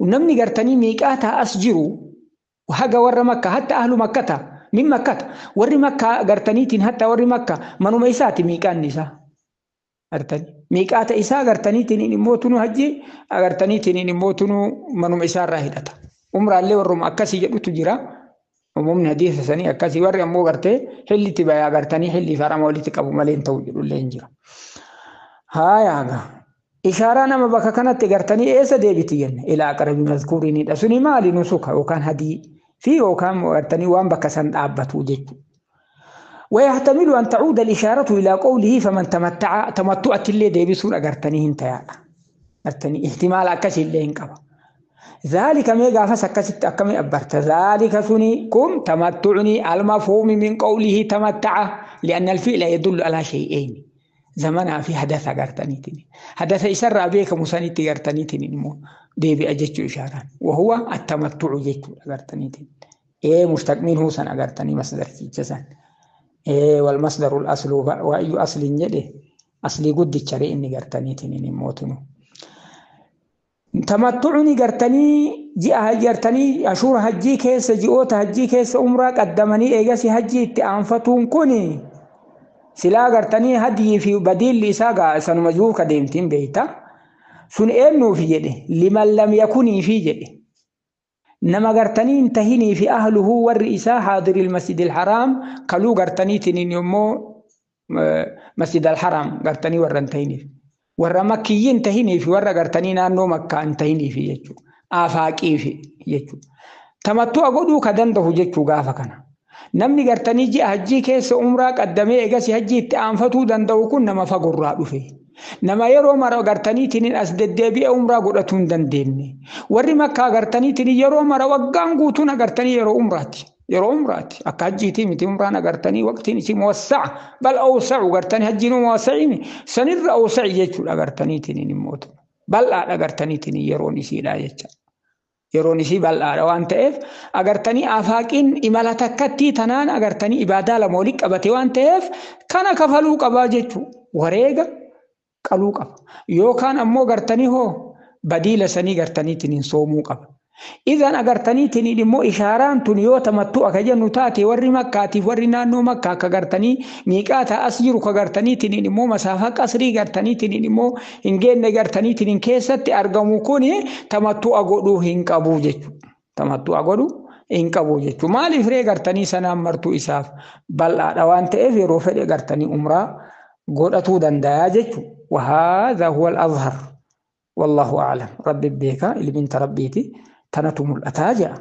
Namni gartanii miiqaataa as jiru haga warra makka hatta ahlu makkata min makkata warri makkaa gartaniitiin hatta warri makka manuma isaati miiqaanni isaa. Gartanii miiqaata isaa gartaniitiin immoo tunu hajjii gartaniitiin immoo tunu manuma isaarraa hidhata. Umraallee warruma akkasii jedhutu jira. Umumni hadiisa sanii akkasii warri ammoo gartee hillitti bayaa gartanii hilli farama walitti qabu malee hin ta'u jedhullee hin jira. Haa ishaaraa nama bakka kanatti gartanii eessa deebiti jenne ilaa aqrabi mazkuuriinidha. Suni maali nusuka yookaan hadii fi yookaan gartanii waan bakka san dhaabbatu jechuudha. ويحتمل أن تعود الإشارة إلى قوله فمن تمتع تمتعت اللي ديبسون أغرتني هنتيا أغرتني احتمال أكسي اللي هنكبا ذلك ميغا فسكست أكمي أبرت ذلك سني كم تمتعني المفهوم من قوله تمتع لأن الفعل يدل على شيئين زمنها في حدث أغرتني حدث إسر أبيك مسانيتي أغرتني ديبي أجتش إشارة وهو التمتع جتش أغرتني إيه مشتق منه سن أغرتني مصدر جسن إيه والمصدر الأصل وأي أصل يده أصلي قد تشري إني أغرتني موتنو تمتعني قرتني جاء قرتني أشور هجي كيس جئوت هجي كيس عمرة قدمني إيجاسي هجي تأنفتون كوني سلا قرتني هدي في بديل لساقا سنمجوب قديمتين بيتا سن إنو في جده لمن لم يكن في جده نما قرتني انتهيني في أهله والرئيسة حاضر المسجد الحرام قالوا قرتني تنين يمو مسجد الحرام قرتني ورنتيني warra makkiyyiin tahinii fi warra gartanii naannoo makkaa hin tahinii fi jechuudha. Afaaqii fi jechuudha. Tamattu'a godhuu ka danda'u jechuu gaafa kana. Namni gartanii ji'a hajjii keessa umraa qaddamee eegas hajjii itti aanfatuu danda'u kun nama fagorraa dhufe. Nama yeroo mara gartaniitiin as deddeebi'ee umraa godhatuu hin dandeenye. Warri makkaa gartaniitiin yeroo mara waggaan guutuun agartanii yeroo umraati. Yeroo umraati akka hajjiitii miti umraan agartanii waqtiin isii muwassa'a bal awsa'u gartanii hajjiin muwassa'imi sanirra awsa'i jechuudha agartaniitiin immoo bal'aadha agartaniitiin yeroon isiidha jecha. Yeroon isii bal'aadha waan ta'eef agartanii afaaqiin imala takkattii tanaan agartanii ibaadaa lama walitti qabate waan ta'eef kana kafaluu qabaa jechuudha. Wareega qaluu qaba yookaan ammoo gartanii hoo badiila sanii gartaniitiin soomuu qaba. إذن أغرتني تني مو إشاران تنيو تمتع كجنو تاتي وري مكة وري نانو مكة كغرتني ميقاتا أسجر كغرتني تني مو مسافة قصري غرتني تني مو إنجين غرتني تني كيست أرغمو كوني تمتع غدو هنقبو جچو تمتع غدو هنقبو جچو مالي فري غرتني سنام مرتو إساف بل أدوان تأف يرو فري غرتني عمرة غدتو دندايا جچو وهذا هو الأظهر والله أعلم ربي بيكا اللي بنت ربيتي تنتم الأتاجة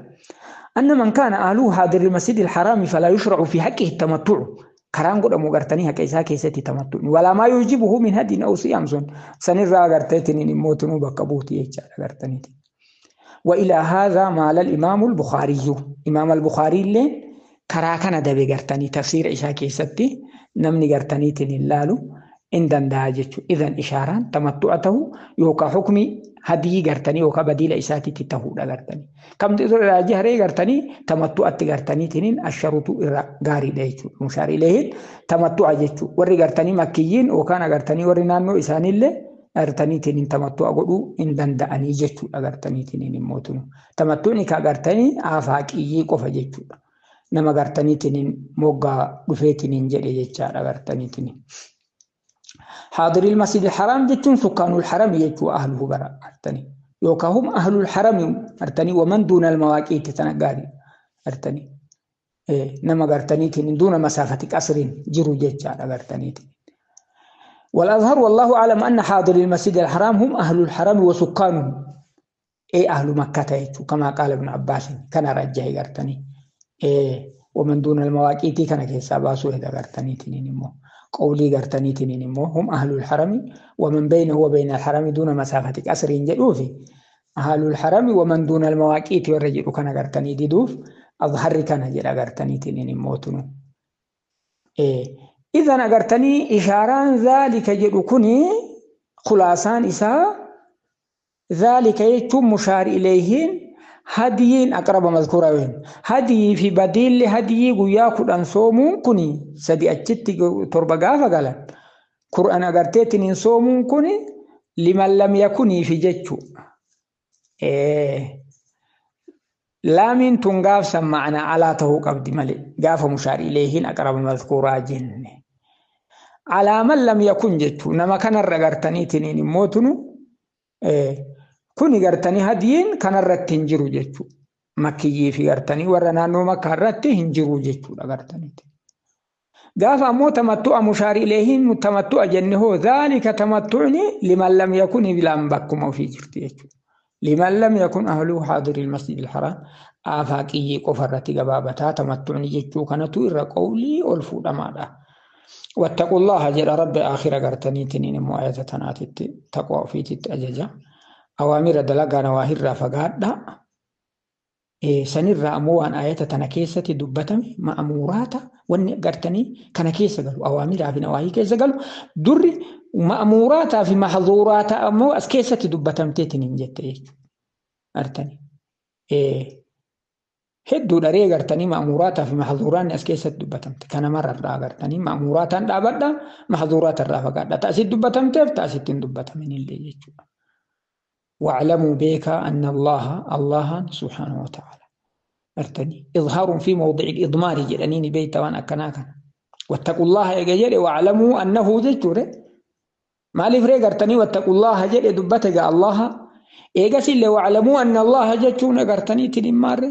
أن من كان أهله حاضر المسجد الحرام فلا يشرع في حقه التمتع. كران قدامو غرتني حق إسا كيستي تمتع ولا ما يوجبه من هدي أو صيام سنرى غرتني نموتنو بكبوتي يجعل غرتني. وإلى هذا مال الإمام البخاري. إمام البخاري اللي كراكنا دبي غرتني تفسير إسا كيستي نمني غرتني تنلالو إن دنداجتشو. إذن إشارة تمتعته يوكا حكمي هدي غرتني يوكا بديل إساتي تتهود غرتني كم تقدر جهري غرتني تمتعت غرتني تنين الشروط غاري ديتشو مشار إليه تمتع جتشو وري غرتني مكيين وكان غرتني وري نانو إساني اللي غرتني تنين تمتع قدو إن دندأني جتشو غرتني تنين موتنو تمتعني كغرتني آفاقي قف جتشو نما غرتني تنين موغا دفيتنين جدي جتشا غرتني تنين. حاضر المسجد الحرام جتون سكان الحرم يجوا أهله برا أرتني يوكا هم أهل الحرم أرتني ومن دون المواقيت تنقاري أرتني إيه نما قرتني تنين دون مسافة قصر جرو جتشا قرتني. والأظهر والله أعلم أن حاضر المسجد الحرام هم أهل الحرم وسكانه إيه أهل مكة يجوا كما قال ابن عباس كان رجعي قرتني إيه ومن دون المواقيت كان كيسا باسو هذا قرتني تنين مو قولي قرتني تنين هم أهل الحرم ومن بينه وبين الحرم دون مسافة قصر جدوفي أهل الحرم ومن دون المواقيت والرجل كان قرتني ديدوف أظهر كان جل قرتني تنين موتنو إيه. إذن قرتني إشاران ذلك جدوكني خلاصان إساء ذلك يتم مشار إليهن هديين أقرب مذكورين هدي في بديل هدي وياكل أن كني سدي أجت تربة فقال قرآن أقرتين إن كني لمن لم يكن في جتشو إيه لا من تنقاف سمعنا على تهو قبد ملي قاف مشار إليهن أقرب مذكورا جن على من لم يكن جتشو نما كان الرقرتني تنين موتنو إيه كوني قرتني هديين كان الرت هنجرو جتشو مكيي في قرتني ورنانو مكة الرت هنجرو جتشو قرتني قاف أمو تمتع مشار إليهن تمتع جنه ذلك تمتعني لمن لم يكن بلا مبكم في جرتي لمن لم يكن أهله حاضر المسجد الحرام آفاقي كفرت قبابتا تمتعني جتشو كانت إر قولي ألفو دمادا. واتقوا الله جل رب آخر قرتني تنين مؤية تناتي تقوى في تتأججا أوامر دلقا نواهر فقادة إيه سنرى أموان آيات تنكيسة دبتم مأموراتا ونقرتني كنكيسة قالوا أوامر في نواهي كيسة قالوا در مأموراتا في محظوراتا أمو أسكيسة دبتم تيتنين جت أرتني إيه هدو دري قرتني مأموراتا في محظوران أسكيسة دبتم كان مرة قرتني مأموراتا دابدا محظوراتا رافقادة تأسيد دبتم تيف تأسيد دبتم من اللي جت. واعلموا بك أن الله الله سبحانه وتعالى أرتني إظهار في موضع الإضمار جلنيني بيت وأنا كناكا واتقوا الله يا واعلموا أنه ذكر ما لي فريق أرتني واتقوا الله جل دبتك الله إيجاس اللي واعلموا أن الله جتون أرتني تنمار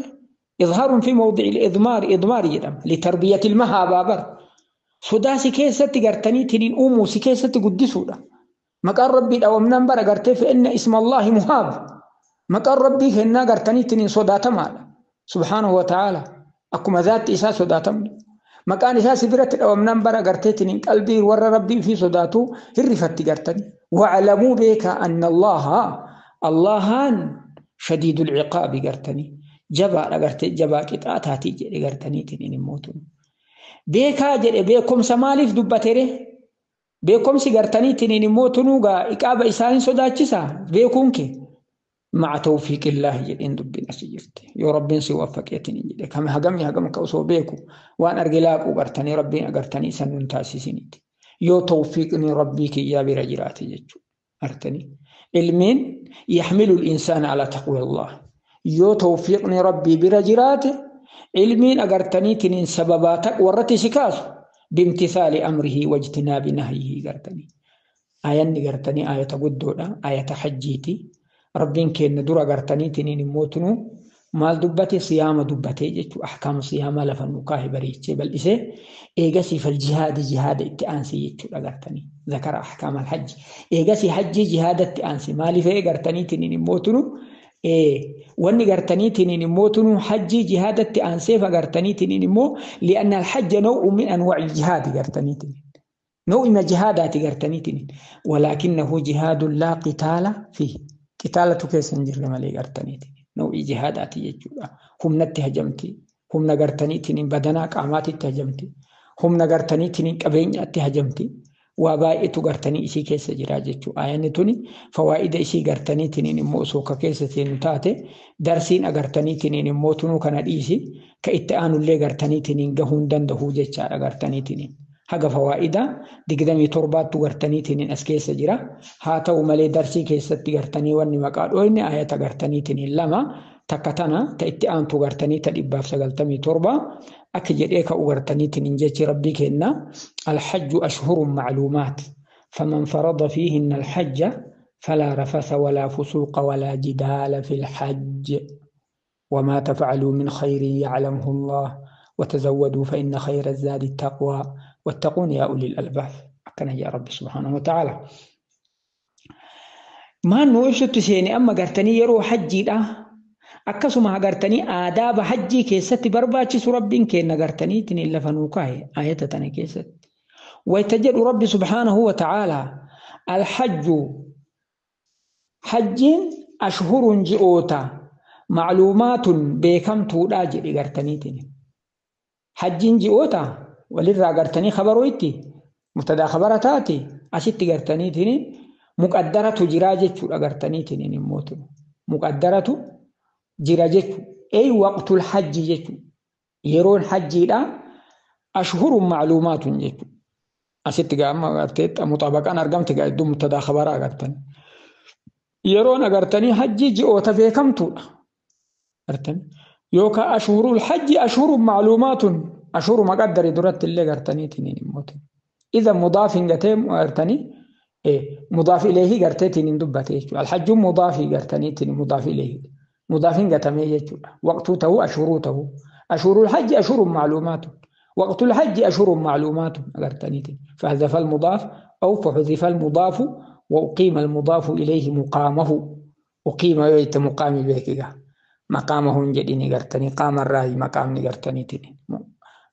إظهار في موضع الإضمار إضمار جدام لتربية المهابة بر سداسي كيسة أرتني تنين أمو سكيسة قدسودا مقال ربي أو من بر قرتي فإن اسم الله مهاب مقال ربي هنا قرتني تنين صدات مال سبحانه وتعالى أكما ذات إسا صدات مقال إسا سبرت أو من بر قرتي تنين قلبي ور ربي في صداته هرفت قرتني واعلموا بك أن الله الله شديد العقاب قرتني جبا قرتي جبا قطعتاتي قرتني تنين موتون بك جل بكم سمالف دبتره beekumsi gartanii tiniin immoo tunuugaa iqaaba isaanii sodaachisaa beekuun kee maca tawfiiqillaahi jedheen dubbiin asii jirti yoo rabbiin si waffaqeetiin jedhe kam hagamni hagam ka osoo beeku waan arge laaquu gartanii rabbiin agartanii isan nun taasisiniiti yoo tawfiiqni rabbii kiyyaa bira jiraate jechuudha artanii ilmiin yaxmilu l'insaana alaa taqwa yoo tawfiiqni rabbii bira jiraate ilmiin agartanii tiniin sababaa taqwarratti si kaasu بامتثال أمره واجتناب نهيه قرتني آية قرتني آية قدودة آية حجيتي ربين كين درا قرتني تنين موتنو مال دبتي صيام دبتي جتو أحكام صيام لفن بريتش بل إسه إيجاسي فالجهاد جهاد اتأنسي جتو قرتني ذكر أحكام الحج إيجاسي حج جهاد اتأنسي مالي في قرتني تنين موتنو Wanni gartaniitiin immoo tunuu hajjii jihaadatti aanseef agartaniitiin immoo li'anna alhajja naw'u min anwaa'i jihaadi gartaniitiin. Naw'ima jihaadaati gartaniitiin. Walaakinnahu jihaadun laa qitaala fiihi. Qitaalatu keessa hin jirre malee gartaniitiin. Naw'ii jihaadaati jechuudha. Humnatti hajamti. Humna gartaniitiin badanaa qaamaatitti hajamti. Humna gartaniitiin qabeenyaatti hajamti. Waa baay'eetu gartanii isii keessa jira jechuudha. Ayanni tuni fawaa'ida isii gartaniitiin immoo osoo ka keessa seenu taate darsiin agartaniitiin immoo tunuu kana dhiisi ka itti aanullee gartaniitiin gahuu hin danda'u jechaadha gartaniitiin. Haga fawaa'ida 27 gartaniitiin as keessa jira. Haa ta'u malee darsii keessatti gartanii wanni maqaa dhooyne ayata gartaniitiin 2 takka tana ta itti aantu gartanii ta 197 akka jedhee ka'u gartaniitiin jechi rabbii kenna. Alhajju ashhurun macluumaat faman farada fiihinna alhajja falaa rafasa walaa fusuuqa walaa jidaala fi lhajj wamaa tafcaluu min khayrin yaclamhu allah وتزودوا فإن خير الزاد التقوى واتقون يا أولي الألباب. أكنا يا رب سبحانه وتعالى ما نوشت سيني أما قرتني يرو حجي لا akkasuma agartanii aadaaba hajjii keessatti barbaachisu rabbiin kenna gartaniitiin lafa nuu kaa'e ayata tana keessatti. Wayta jedhu rabbi subhaanahu wa ta'aalaa alhajju hajjiin ashhurun ji'oota macluumaatun beekamtuudhaa jedhe gartaniitiin. Hajjiin ji'oota walirraa gartanii khabaroo itti mubtadaa khabara taate asitti gartaniitiin muqaddaratu jiraa jechuudha gartaniitiin immoo muqaddaratu jira jechuudha. Ey waqtul hajji jechuudha. Yeroon hajjiidha ashhurun macluumaatun jechuudha. Asitti gaama agartee muxabaqaan argamte gaa iddoo mubtadaa khabaraa agartanii. Yeroon agartanii hajjii ji'oota beekamtuudha. Agartanii yookaan ashhurul hajji ashhurun macluumaatun ashhuru maqaddari duratti illee gartaniitiin immoo. Iza mudaaf hin gatee agartanii mudaaf ileehii garteetiin hin dubbate jechuudha. Alhajjuun mudaafii gartaniitiin mudaaf ileehii. مضافين قتمي يجوا وقته أشهرته أشهر الحج أشهر معلومات وقت الحج أشهر معلومات فحذف المضاف أو فحذف المضاف وأقيم المضاف إليه مقامه أقيم يت مقام بيكيغا مقامه جدي نغرتني قام الرأي مقام نغرتني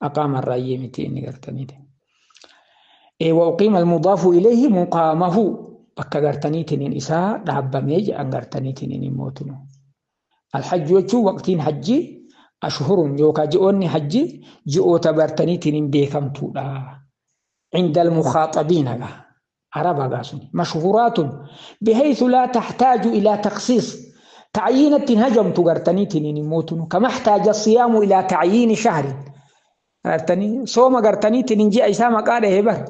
أقام الرأي متين نغرتني وأقيم المضاف إليه مقامه بكا غرتني تنين إساء دابميج أن غرتني تنين موتنو الحج يجو وقتين حجي أشهر يوكا جئوني حجي جئو تبرتني تنين بيكم تولا عند المخاطبين عربا قاسوني مشهورات بحيث لا تحتاج إلى تخصيص تعيين هجم تغرتني تنين موتن كما احتاج الصيام إلى تعيين شهر غرتني صوم غرتني تنين جي إسامة قال هبر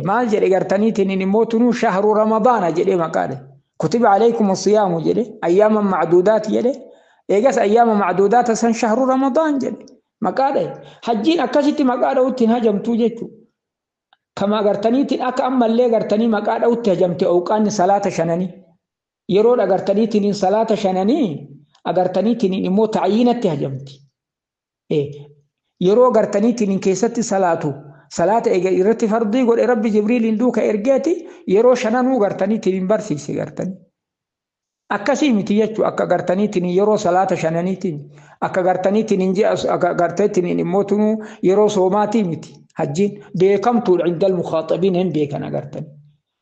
مال جري غرتني تنين موتن شهر رمضان جري ما قال كتب عليكم الصيام جري أياما معدودات جري إيجاس أيام معدودات سن شهر رمضان جري ما قال حجين أكشتي ما قال أوتين هجم توجتو كما غرتني تين أك أما اللي غرتني ما قال أوت هجمت أو كان صلاة شنني يرون أغرتني تين صلاة شنني أغرتني تين إمو تعيينة هجمت يرو غرتني تين كيست صلاته صلاة إجرت فرضي قول ربي جبريل إندوك إرجاتي يرو شننو غرتني تين برسي سيغرتني أكاسي متيجو أكا غرتني تين يرو صلاة شنني تين أكا غرتني تين جي أكا غرتني تين إموتنو يرو صوماتي متي حجين بكم طول عند المخاطبين هم بيكنا غرتني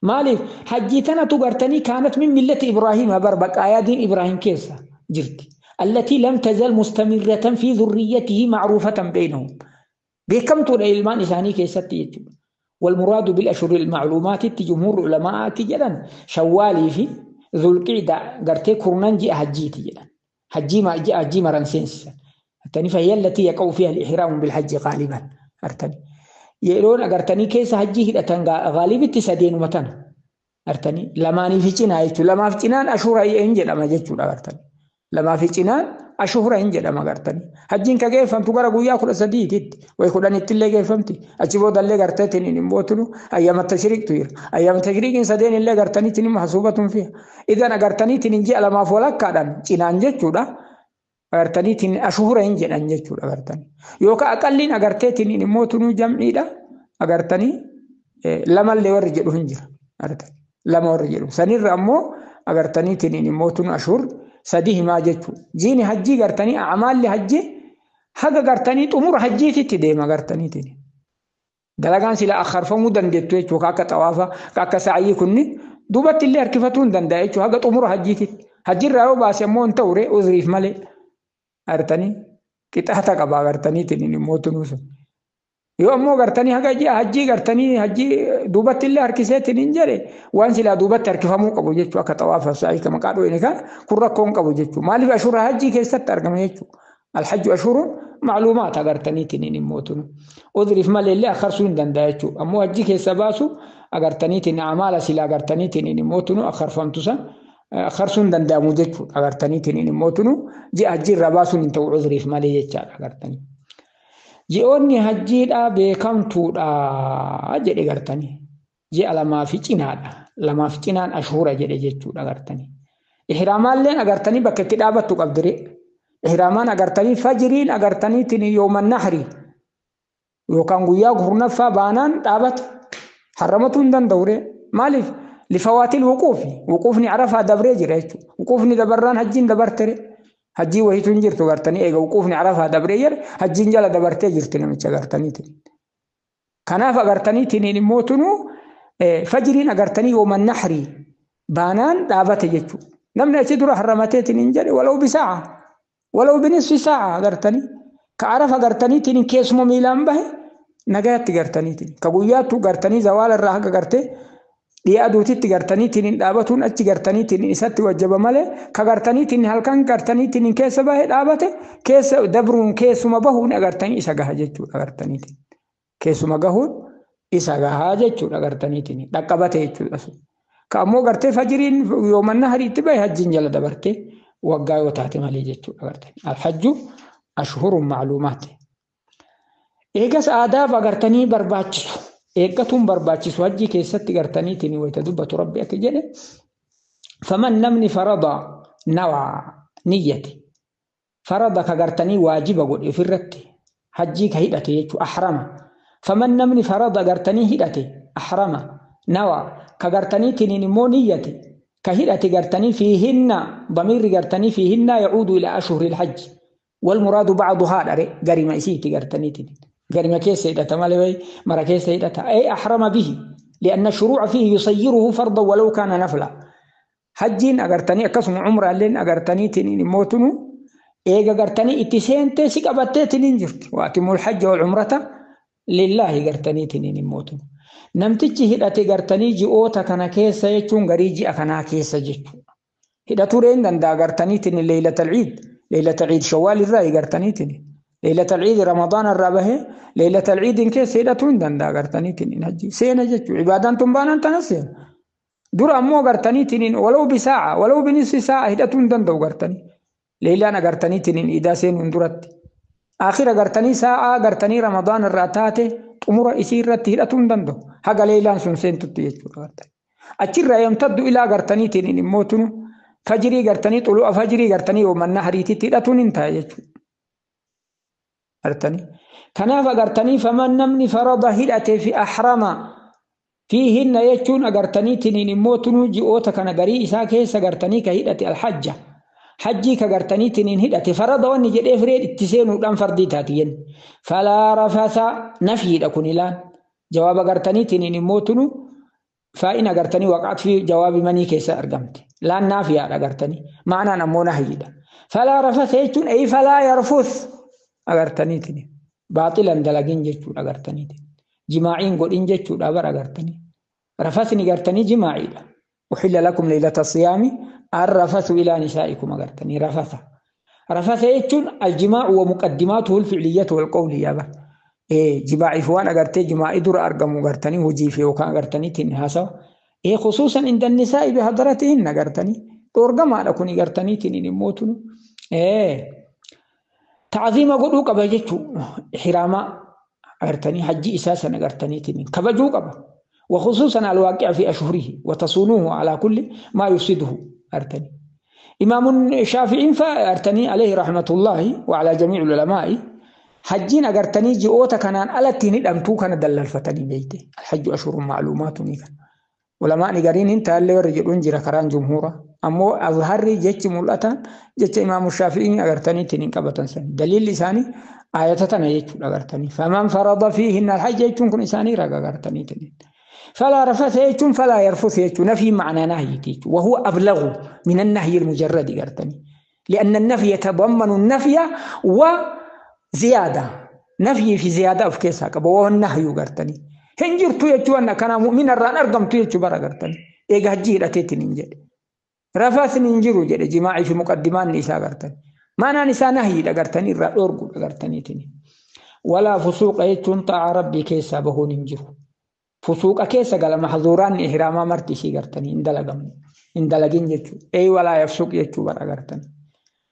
مالك حجيتنا تغرتني كانت من ملة إبراهيم بربك آيادين إبراهيم كيسا جرتي التي لم تزل مستمرة في ذريته معروفة بينهم بكم طول إلمان إساني كيسة والمراد بالأشهر المعلومات جمهور علماء جدا شوالي في ذو القعدة غرتي كرنان حجيتي جدا حجي ما حجي مرنسينس الثاني فهي التي يقع فيها الإحرام بالحج غالبا أرتني يرون أغرتني كيس حجي هدتن غالب تسدين متن أرتني لما نفجنا يجو لما فجنان أشهر إنجل أما جتشو أغرتني لما فجنان أشهر إنجل أما أغرتني حجين كيف فهمت غرا قويا كل سديد ويكون أن التلي كيف فهمتي أجيبوا دل غرتني نموتنو أيام التشريك تير أيام التشريك إن سدين اللي غرتني تني محسوبة فيها إذا أغرتني تنجي على ما فولك كادن جنان جتشو ده أغرتني تن أشهر إنجل أن جتشو أغرتني يوكا أقلين أغرتني نموتنو جمعي ده أغرتني لما اللي ورجلو هنجر أغرتني لما ورجلو سنير أمو أغرتني تنين موتون أشهر Sadi himaa jechuudha. Jiini hajjii gartanii amaalli hajjii haga gartanii xumura hajjiititti deema gartaniitiin. Dalagaan sila akharfamuu dandeettu jechuudha akka xawaafa akka sa'ayii kunni duubatti illee harkifatuu hin danda'a jechuudha haga xumura hajjiititti. Hajjiirraa yoo baase immoo hin ta'u ree uzriif malee gartanii qixaata qaba gartaniitiin immoo tunuusu. Yoo ammoo gartanii haga ji'a hajjii gartanii hajjii duubatti illee harkiseetiin hin jedhe waan silaa duubatti harkifamuu qabu jechuudha akka xawaafa sa'ayii kan maqaa dho'ine kan kun rakkoo hin qabu jechuudha. Maaliif ashuura hajjii keessatti argama jechuudha. Alhajju ashuurun macluumaata agartaniitiin hin mootunu. Udriif malee illee akkarsuu hin danda'a jechuudha. Ammoo hajjii keessa baasu agartaniitiin amaala silaa agartaniitiin hin mootunu akkarfamtu san akkarsuu hin danda'amu jechuudha. Agartaniitiin hin mootunu ji'a hajjii irraa baasuun hin ta'u udriif malee jechaadha agartanii. Ji'oonni hajjiidhaa beekamtuudha jedhe gartanii. Ji'a lamaa fi cinaadha. Lamaa fi cinaan ashuura jedhe jechuudha gartanii. Ihraamaalleen agartanii bakka itti dhaabattu qabdire. Ihraamaan agartanii fajiriin agartaniitiin yooman nahri yookaan guyyaa kurnaffaa baanaan dhaabata. Harramatuu hin danda'u Maaliif? Lifawaatil wuquufi. Wuquufni arafaa dabree jira jechuudha. Wuquufni dabarraan hajjiin dabartere. Hajjii wayitu hin jirtu gartanii eega wuquufni arafaa dabree jira hajjiin jala dabartee jirti namicha agartaniitiin. Kanaaf agartaniitiin immoo tunuu fajiriin agartanii yooman nahri baanaan dhaabate jechuudha. Namni achi dura harramateetiin hin jedhe walau bisaa'a. Walau binisfi saa'a agartanii ka arafa agartaniitiin keessuma miilaan bahe nagayatti gartaniitiin ka guyyaattu gartanii zawaala irraa haga gartee dhiya aduutitti gartaniitiin hin dhaabatuun achi gartaniitiin isatti wajjaba malee ka gartaniitiin halkan gartaniitiin keessa bahe dhaabate keessa dabruun keessuma bahuun agartanii isa gaha jechuudha agartaniitiin keessuma gahuun isa gahaa jechuudha agartaniitiin dhaqqabate jechuudha sun. Ka ammoo gartee fajiriin yoomanna hariitti bahe hajjiin jala dabartee waggaa yoo taate malee jechuudha agartanii. Alhajju ashhurun macluumaati. Eegas aadaaf agartanii barbaachisu. Eeggatuun barbaachisu hajjii keessatti gartaniitiin wayita dubbatu rabbi akka jedhe. Faman namni farada nawaa niyyate. Farada ka gartanii waajiba godhe ofirratti hajjii ka hidhate jechuudha ahrama. Faman namni farada gartanii hidhate ahrama nawaa ka gartaniitiin immoo niyyate. كهيرة قرتني فيهن ضمير قرتني فيهن يعود إلى أشهر الحج والمراد بعضها قريمة إسيتي قرتني قريمة كيس إذا تمالي مرة كيس إذا أي أحرم به لأن الشروع فيه يصيره فرضا ولو كان نفلا حجين أقرتني أقسم عمره لين أقرتني تنين موتنو إيه أقرتني اتسين تسيك أبتي تنين جرت وأتموا الحج والعمرة لله قرتني تنين موتنو. Namtichi hidhate gartanii ji'oota kana keessa jechuun garii ji'a kanaa keessa jechuudha. Hidhatu reen danda'a gartaniitiin leelatal ciid leelatal ciid shawwaal irraa gartaniitiin leelatal ciid ramadaan irraa bahee leelatal ciidin keessa hidhatuu hin danda'a gartaniitiin hajji seena jechuudha. Ibaadaan tun baanaan tana seena. Dura ammoo gartaniitiin walau bisaa'a walau binisfi saa'a hidhatuu hin danda'u gartanii. Leelaan agartaniitiin idaa seenuun duratti. Akhira gartanii saa'a gartanii ramadaan irraa taate xumura isii irratti hidhatuu hin danda'u. Haga leelaan sun seentutti jechuudha. Achirraa yamtaddu ilaa gartaniitiin immoo tunu fajirii gartanii xulu'a fajirii gartanii yoomanna hariititti hidhatuun hin ta'a jechuudha. Gartanii. Kanaaf agartanii faman namni farada hidhatee fi ahrama fiihinna jechuun agartaniitiin immoo tunu ji'oota kana garii isaa keessa gartanii ka hidhate alhajja. Hajjii ka gartaniitiin hidhate farada wanni jedhee firee itti seenuudhaan fardii taati jenna. Falaa rafasa nafiidha kun ilaan. Jawaaba gartaniitiin immoo tunu faa'in agartanii waqaat fi jawaabi manii keessa argamte. Laan naafiyaadha agartanii. Ma'anaan ammoo nahyiidha. Falaa rafasa jechuun ay falaa yarfus agartaniitiin. Baaxilan dalagin jechuudha agartaniitiin. Jimaa'iin godhin jechuudha bara agartanii. Rafasni gartanii jimaa'iidha. Uxilla lakum leylata siyaami arrafasu ilaa nisaa'ikum agartanii rafasa. Rafasa jechuun aljimaa'u wa muqaddimaatuhu alficliyyatu walqawliyyaa bara. Jimaa'iif waan agartee jimaa'ii dura argamu gartanii hojiif yookaan agartaniitiin haasawa. Khusuusan inda nisaa'i bihadaratihin agartanii dhoorgamaadha kun agartaniitiin immoo tunu. Ta'aziima godhuu qaba jechuu hiraamaa agartanii hajji isaa sana agartaniitiin kabajuu qaba. وخصوصا الواقع في أشهره وتصونوه على كل ما يفسده أرتني. إمام الشافعي فأرتني عليه رحمة الله وعلى جميع العلماء حجين أغرتني جئوتا كانان ألتيني دمتو كان دلل فتني بيتي الحج أشهر معلومات نيكا Ulamaan gariin hin taallee warri jedhuun jira karaan jumhuura. Ammoo azharri jechi mul'atan jecha imaamu shaafi'iin agartaniitiin hin qabatan san. Daliilli isaanii ayata tana jechuudha agartanii. Faman farada fiihinna alhajja jechuun kun isaanii raga agartaniitiin. فلا رفث يجون فلا يرفث يجون نفي معنى نهي وهو أبلغ من النهي المجرد قرتني لأن النفي يتضمن النفي وزيادة نفي في زيادة في كيسا وهو النهي قرتني هنجرت يجون كان مؤمن الران أرقمت يجو برا قرتني إيجا هجير أتيت ننجل رفث ننجرو جل جماعي في مقدمان نساء قرتني ما نساء نهي قرتني الرأورقو قرتني تني ولا فسوق يجون طاع ربي كيسا بهو ننجرو فسوق كيسا قال محظوران إحراما مرتي شي قرتني اندلقين جتشو أي ولا يفسوق جتشو برا قرتني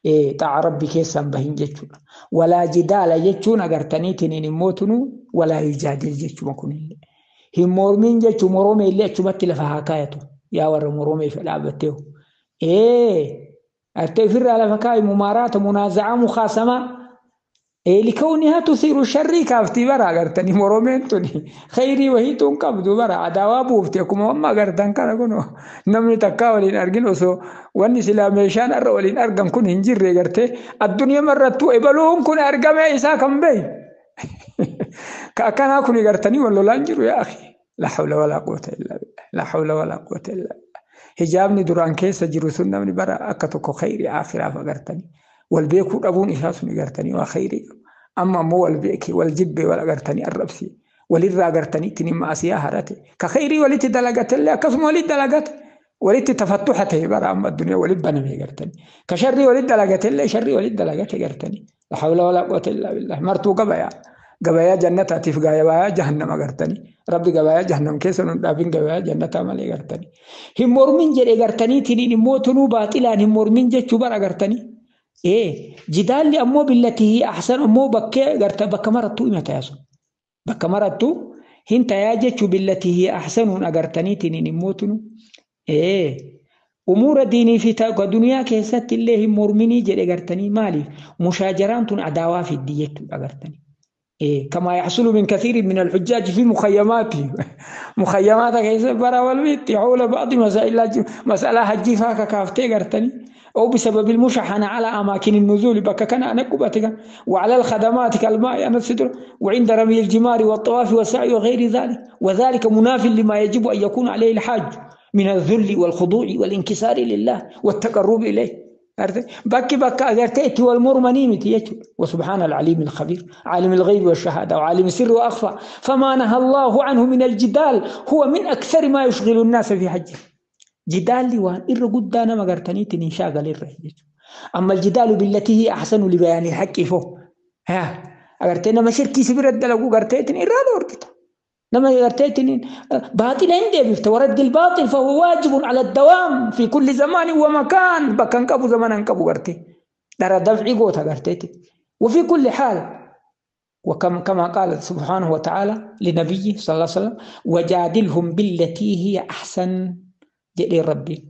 إيه طاع ربي كيسا بهين جتشو ولا جدال جتشو نقرتني تنين موتنو ولا يجادل جتشو ما كون هم مورمين جتشو مرومي اللي أتشبت لفهاكايتو يا ور مرومي في لعبته إيه التفر على فكاي ممارات منازعة مخاصمة إيه لكونها تثير الشر كافتي برا قرتني مرومين توني خيري وهي تنقبض برا عداوة بوفتيكم وما قرتن كان كنو نمني تكاولين أرجل وسو واني سلاميشان أرولين أرقم كن هنجر قرتي الدنيا مرة تو إبلوهم كن أرقم إيسا كم بي كأكنا كن قرتني ولا لانجر يا أخي لا حول ولا قوة إلا بالله لا حول ولا قوة إلا بالله حجابني دران كيس جرسون نمني برا أكتوكو خيري آخرة فقرتني والبيكو أبون إساسني قرتني وخيري أما مو البيك والجب ولا قرتني الربسي وللرا قرتني تني ما أسيا هرتي كخيري ولت دلقت الله كسم ولد دلقت ولت تفتحته برا أما الدنيا ولد بنمي قرتني كشري ولد دلقت الله شري ولد دلقت قرتني لا حول ولا قوة إلا بالله مرتو قبيا قبيا جنة تفقى يا جهنم قرتني ربي قبيا جهنم كيسن دابين قبيا جنة مالي قرتني هم مورمين جري قرتني تنين موتنو باطلا هم مورمين جتشو برا قرتني إيه جدال لي أمو بالتي هي أحسن أمو بكي قرت بكمرتو إمتى ياسو بكمرتو هنت يا جتشو بالتي هي أحسن أقرتني تنين موتنو إيه أمور ديني في تاك دنيا كيست الله مورميني جري قرتني مالي مشاجران عداوة في الدية أقرتني إيه كما يحصل من كثير من الحجاج في مخيماته مخيمات كيس برا والبيت حول بعض مسائل مسألة حجي فاك كافتي قرتني أو بسبب المشحنة على أماكن النزول بك كان أنا كبتك وعلى الخدمات كالماء أنا السدر وعند رمي الجمار والطواف والسعي وغير ذلك وذلك مناف لما يجب أن يكون عليه الحاج من الذل والخضوع والانكسار لله والتقرب إليه بكي بكا أغرتيت والمرمنيمت وسبحان العليم الخبير عالم الغيب والشهادة وعالم السر وأخفى فما نهى الله عنه من الجدال هو من أكثر ما يشغل الناس في حجه جدال لوان إر قدانا ما قرتني تنشاغل الرهيج أما الجدال بالتي هي أحسن لبيان الحق فو ها أغرتنا ما شركي سبير الدلقو قرتيتن إرادة ورقتا لما قرتيتن باطل عندي ورد الباطل فهو واجب على الدوام في كل زمان ومكان بكان كابو زمان كابو قرتي دار دفعي قوتا قرتيتن وفي كل حال وكما كما قال سبحانه وتعالى لنبيه صلى الله عليه وسلم وجادلهم بالتي هي أحسن jedhee rabbiin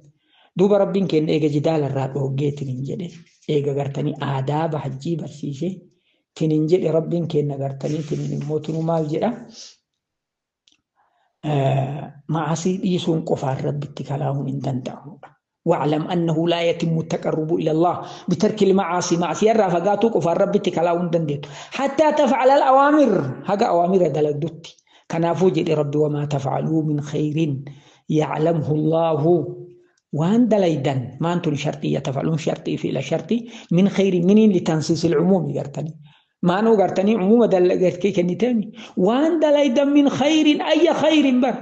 duuba rabbiin kenna eega jidaala irraa dhooggeetiin hin jedhe eega gartanii aadaaba hajjii barsiise tinin jedhe rabbiin kenna gartanii tinin immoo tunu maal jedha maasii dhiisuun qofaan rabbitti kalaamuun hin danda'amudha. واعلم أنه لا يتم التقرب إلى الله بترك المعاصي معصية رافقاتو قفان ربي كلاون دنديت حتى تفعل الأوامر هذا أوامر دلدت كنافو جد ربي وما تفعلوا من خير يعلمه الله وان دليدا ما أنتم شرطية تفعلون شرطي في إلى شرطي من خير من لتنصيص العموم قرتني ما أنو قرتني عموم دل كنتاني وان دليدا من خير أي خير بر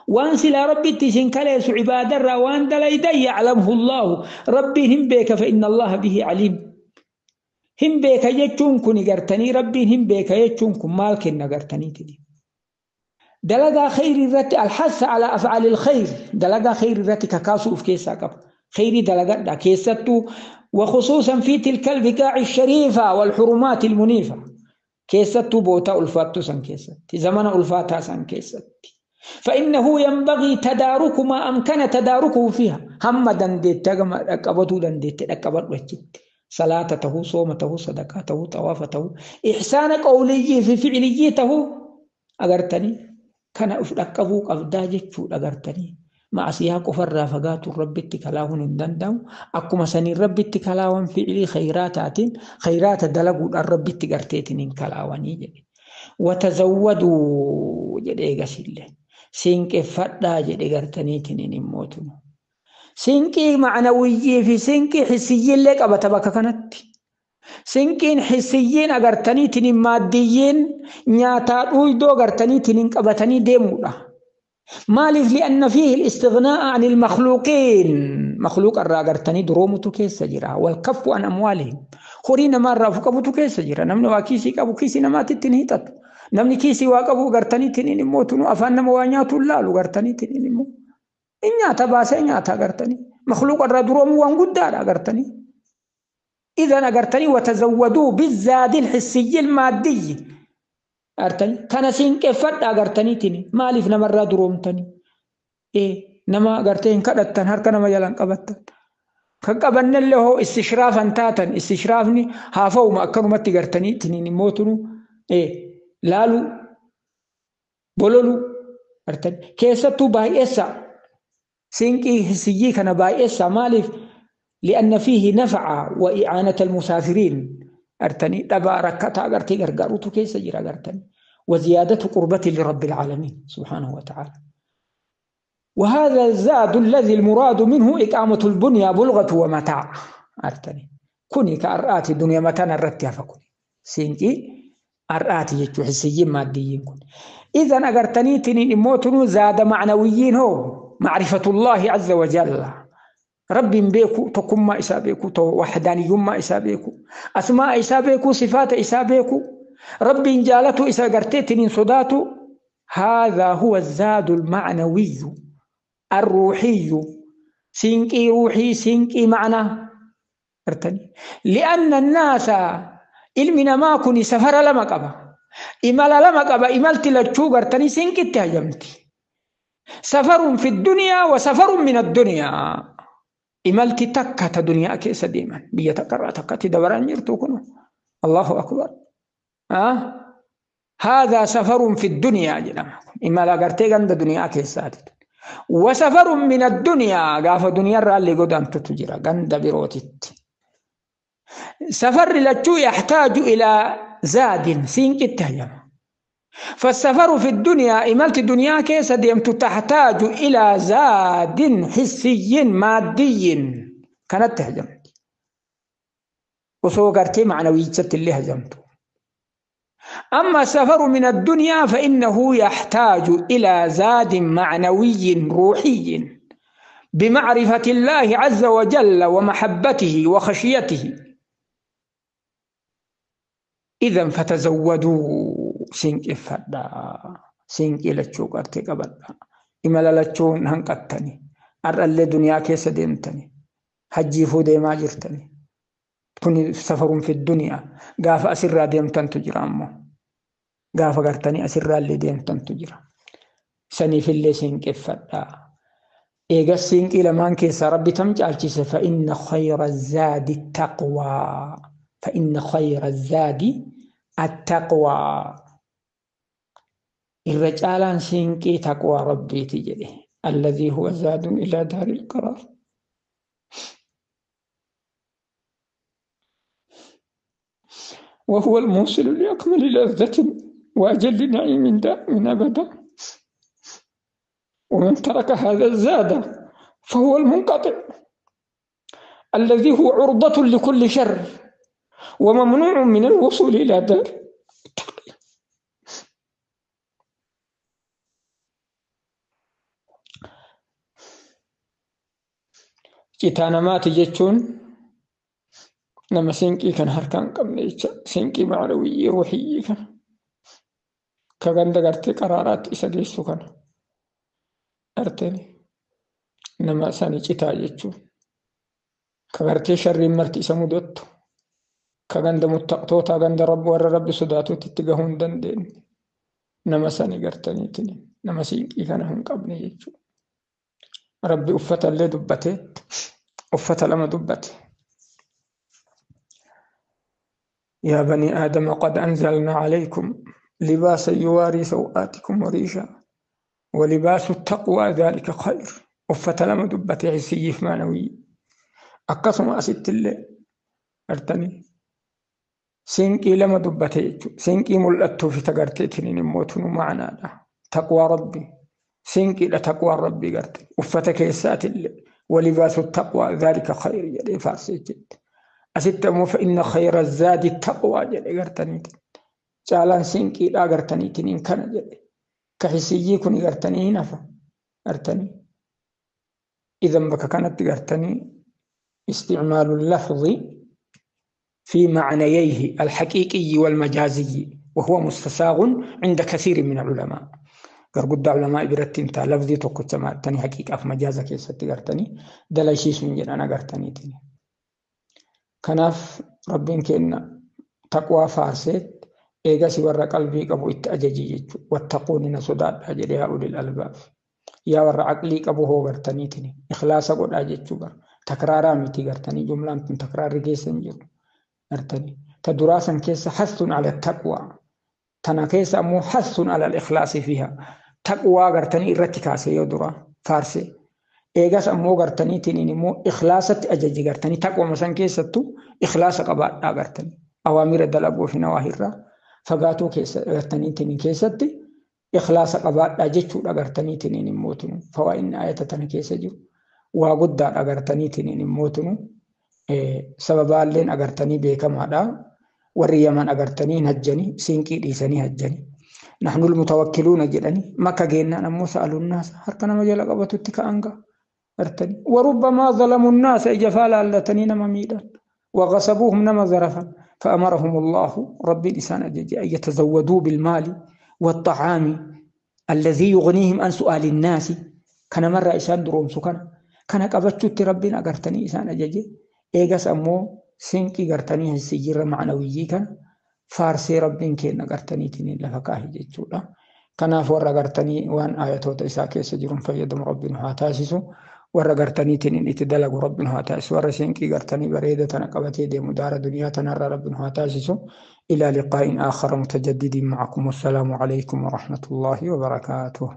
وان سلا ربي تشين كليس عباد وان دليدا يعلمه الله ربي هم بك فإن الله به عليم هم بك يجون كن قرتني ربي هم بك يجون كن مالك قرتني تدي دلقا خير الرت الحث على أفعال الخير دلقا خير الرت ككاسو في كيسا قب خيري دلقا كيستو وخصوصا في تلك البقاع الشريفة والحرمات المنيفة كيستو بوتا ألفاتو سن كيست زمن ألفاتا سن كيست فإنه ينبغي تدارك ما أمكن تداركه فيها هم دنديت أكبتو دنديت أكبت وجدت صلاته صومته صدقاته طوافته إحسان قولي في فعليته أغرتني كان أفرقه قبدا جچو أغرتني Macsiyaa qofarraa fagaatuun Rabbitti kalaahuun hin danda'amu. Akkuma saniin Rabbitti kalaawan fi'ilii khayraataatiin khayraata dalaguudhaan Rabbitti garteetiin hin kalaawanii jedhe. Watazawwaduu jedhe eegasillee. Siinqeffadhaa jedhe gartaniitiin hin immootunu. Sinqii macnawiyyii fi sinqii hissiyyiillee qabata bakka kanatti. Sinqiin hissiyyiin agartaniitiin maaddiyyiin nyaataa dhuydoo agartaniitiin hin qabatanii deemuudha. Maaliif li'anna fiihi al-istighnaa'a 'ani al-makhluuqiin makhluuqa irraa agartanii duroomutu keessa jira. Walkaffu an amwaalihim horii namaarraa of qabutu keessa jira. Namni waa kiisii qabu kiisii namaatitti hin hiixatu. Namni kiisii waa qabu agartaniitiin hin immoo afaan nama waa nyaatu hin laalu agartaniitiin hin immoo. In nyaata baasee nyaata agartanii. Makhluuqa irraa duroomuu waan guddaadha agartanii. Idan agartanii watazawwaduu bizzaadi alhissiyyi almaaddiyyi. Agartanii kana siinqeffadha agartaniitiin maaliif namarraa duroomtanii? Nama agartee hin kadhattan harka nama jalaan qabattan. Kan qabannellee hoo istishraafan taatan istishraafni haafa'uma akkanumatti gartaniitiin immoo tunu laalu bololu agartanii keessattuu baay'eessa. Sinqii hissiyyii kana baay'eessa maaliif li'anna fiihi nafa'a wa i'aanata almusaafiriin artanii dhabaa rakkataa agartee gargaaruutu keessa jira agartanii وزيادة قربة لرب العالمين سبحانه وتعالى. وهذا الزاد الذي المراد منه إقامة البنية بلغة ومتاع أرتني كوني كأرآتي دنيا متانا الرتيا فكوني سينكي أرآتي يجو حسيين ماديين كوني. إذن أغرتني تنين إموتنو زاد معنويين هو معرفة الله عز وجل. رب بيكو تقوم ما إسابيكو وحداني ما إسابيكو أسماء إسابيكو صفات إسابيكو رب جالته إسا قرتيتنين صداته. هذا هو الزاد المعنوي الروحي سينكي روحي سينكي معنى أرتني. لأن الناس علمنا ما كوني سفر لما قبا إمال لما قبا إمالتي لتشو قرتني سينكي تهجمتي. سفر في الدنيا وسفر من الدنيا إمالتي تكة دنيا كيس ديما بيتكرر تكة دوران يرتوكنا. الله أكبر. هذا سفر في الدنيا جنما إما لا قرتي عند دنيا كيسات وسفر من الدنيا قاف دنيا رالي قدام تتجرى عند بروتت. سفر لتشو يحتاج إلى زاد سينك التهيم. فالسفر في الدنيا إمالت الدنيا كيس ديمت تحتاج إلى زاد حسي مادي كانت تهجمت وسو قرتي معنوية اللي هجمته. أما السفر من الدنيا فإنه يحتاج إلى زاد معنوي روحي بمعرفة الله عز وجل ومحبته وخشيته. إذن فتزودوا سينك فدا سينك لتشو قرتي قبل إما لتشون هنقتني أرى الدنيا كيس ديمتني حجي فودي ما جرتني كوني سفر في الدنيا قاف أسرى ديمتن تجرى أمو قاف قرتني أسرى اللي ديمتن تجرى سني في اللي سينك فدا إيجا سينك إلى مان كيس ربي تمجعل فإن خير الزاد التقوى فإن خير الزاد التقوى. الرجال سينكي تقوى ربي تجري الذي هو زاد إلى دار القرار. وهو الموصل لأكمل لذة وأجل نعيم دائم أبدا. ومن ترك هذا الزاد فهو المنقطع الذي هو عرضة لكل شر وممنوع من الوصول إلى دار التقوى. Citaa namaati jechuun nama sinqii kan harkaan qabne jecha sinqii macnawiyyii ruuxiyyii kana ka ganda gartee qaraaraatti isa geessu kana arteni nama sani citaa jechuun ka gartee sharriin marti isa mudattu ka ganda muttaqtoota ganda rabbi warra rabbi sodaatuutti itti gahuu hin dandeenye nama sani gartaniitiin nama sinqii kana hin qabne jechuudha. Rabbi uffata illee dubbatee uffata lama dubbate. يا بني آدم قد أنزلنا عليكم لباسا يواري سوآتكم وريشا ولباس التقوى ذلك خير. Uffata lama dubbatee hissiyyiif maanawiyyi. Akkasuma asitti illee gartanii sinqii lama dubbatee jechuudha. Sinqii mul'attuu fi tagarteetiin immoo tunu maanaadha. Taqwaa rabbi. Sinqiidha taqwaa rabbii garte. Uffata keessaatillee walibaasu taqwaa dhaalika khayr jedhee faarsee jechuudha. Asitti ammoo fa'inna khayra zaadi taqwaa jedhee gartaniitiin. Caalaan sinqiidhaa gartaniitiin kana jedhe. Ka hisiyyii kun gartanii hin hafa gartanii. إذا بك كانت قرتني استعمال اللفظ في معنييه الحقيقي والمجازي وهو مستساغ عند كثير من العلماء. قرقد علماء برتين تا لفظي توكو تاني حقيقة في مجازة كيست قرتني دلشيس من جنانا قرتني تاني. كناف ربين كإن تقوى فارسيت إيغاسي ورا قلبي قبو اتأججي واتقوني نصداد أجلها أولي الألباب. Yaa warra aqlii qabu hoo gartaniitini ikhlaasa godhaa jechuu bara takraaraa miti gartanii jumlaan tun takraarri keessa hin jiru gartanii ta duraa san keessa hasun ala taqwaa tana keessa ammoo hasun ala ikhlaasi fiha taqwaa gartanii irratti kaase yoo duraa faarse eegas ammoo gartaniitiniin immoo ikhlaasatti ajaji gartanii taqwama san keessattu ikhlaasa qabaadhaa gartanii awaamira dalaguu fi nawaahirraa fagaatuu keessa gartaniitiniin keessatti ikhlaasa qabaadhaa jechuudha gartaniitiniin immoo tunu fawaa'inni ayata tana keessa jiru waa guddaadha gartaniitiniin immoo tunu sababaalleen agartanii beekamaadha warri yaman agartanii hin hajjanii siinqii dhiisanii hajjanii nahnu almutawakkiluuna jedhanii makka geennaan ammoo sa'alunnaasa harka nama jala qabatutti ka'an ga'a gartanii warubbamaa zalamunnaasa ija faa laallatanii nama miidhan wagasabuuhum nama zarafan فأمرهم الله ربي الإنسان أن يتزودوا بالمال والطعام الذي يغنيهم عن سؤال الناس. كان مرة إسان دروم سكن كان قبضت ربنا قرتني إسان أججي إيجاس أمو سنكي قرتني السجير معنويي كان فارسي ربين كين قرتني تنين لفكاه جيتشولا كان فور قرتني وان آياتو تيسا سجير فيدم ربنا هاتاسسو ور قرتني تنين اتدلق ربنا هاتاسس ور سنكي قرتني بريدة قبتي دي مدار دنيا تنر ربنا هاتاسسو. إلى لقاء آخر متجدد معكم، والسلام عليكم ورحمة الله وبركاته.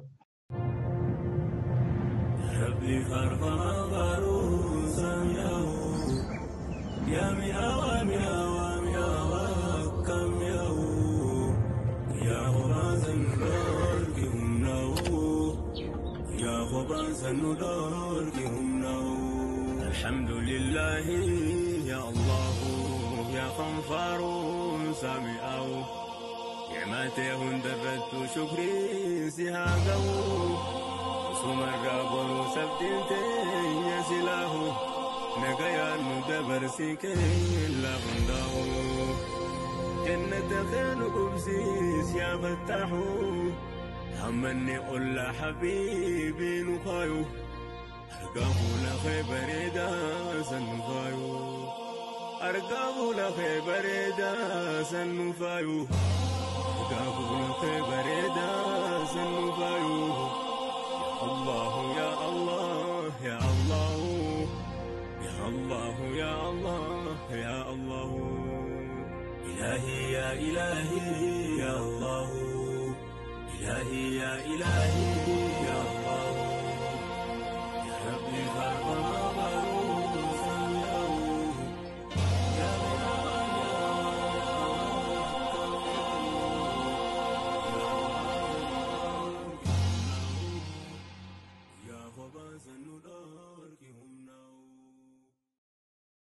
الحمد لله يا الله يا خنفار سامعه نعمته درت شكري سهاقه سمر رابر سبتلتي يا سلاه نقيا ندبر سيكي لغنده جنة خير قبسيس يا فتاحو همني قل حبيبي نخايو أرقاه لخي بريدا سنفايو أرقاه لخي بريدا سنفايو أرقاه لخي بريدا سنفايو. يا الله يا الله يا الله يا الله يا الله يا الله إلهي يا إلهي يا الله إلهي يا إلهي.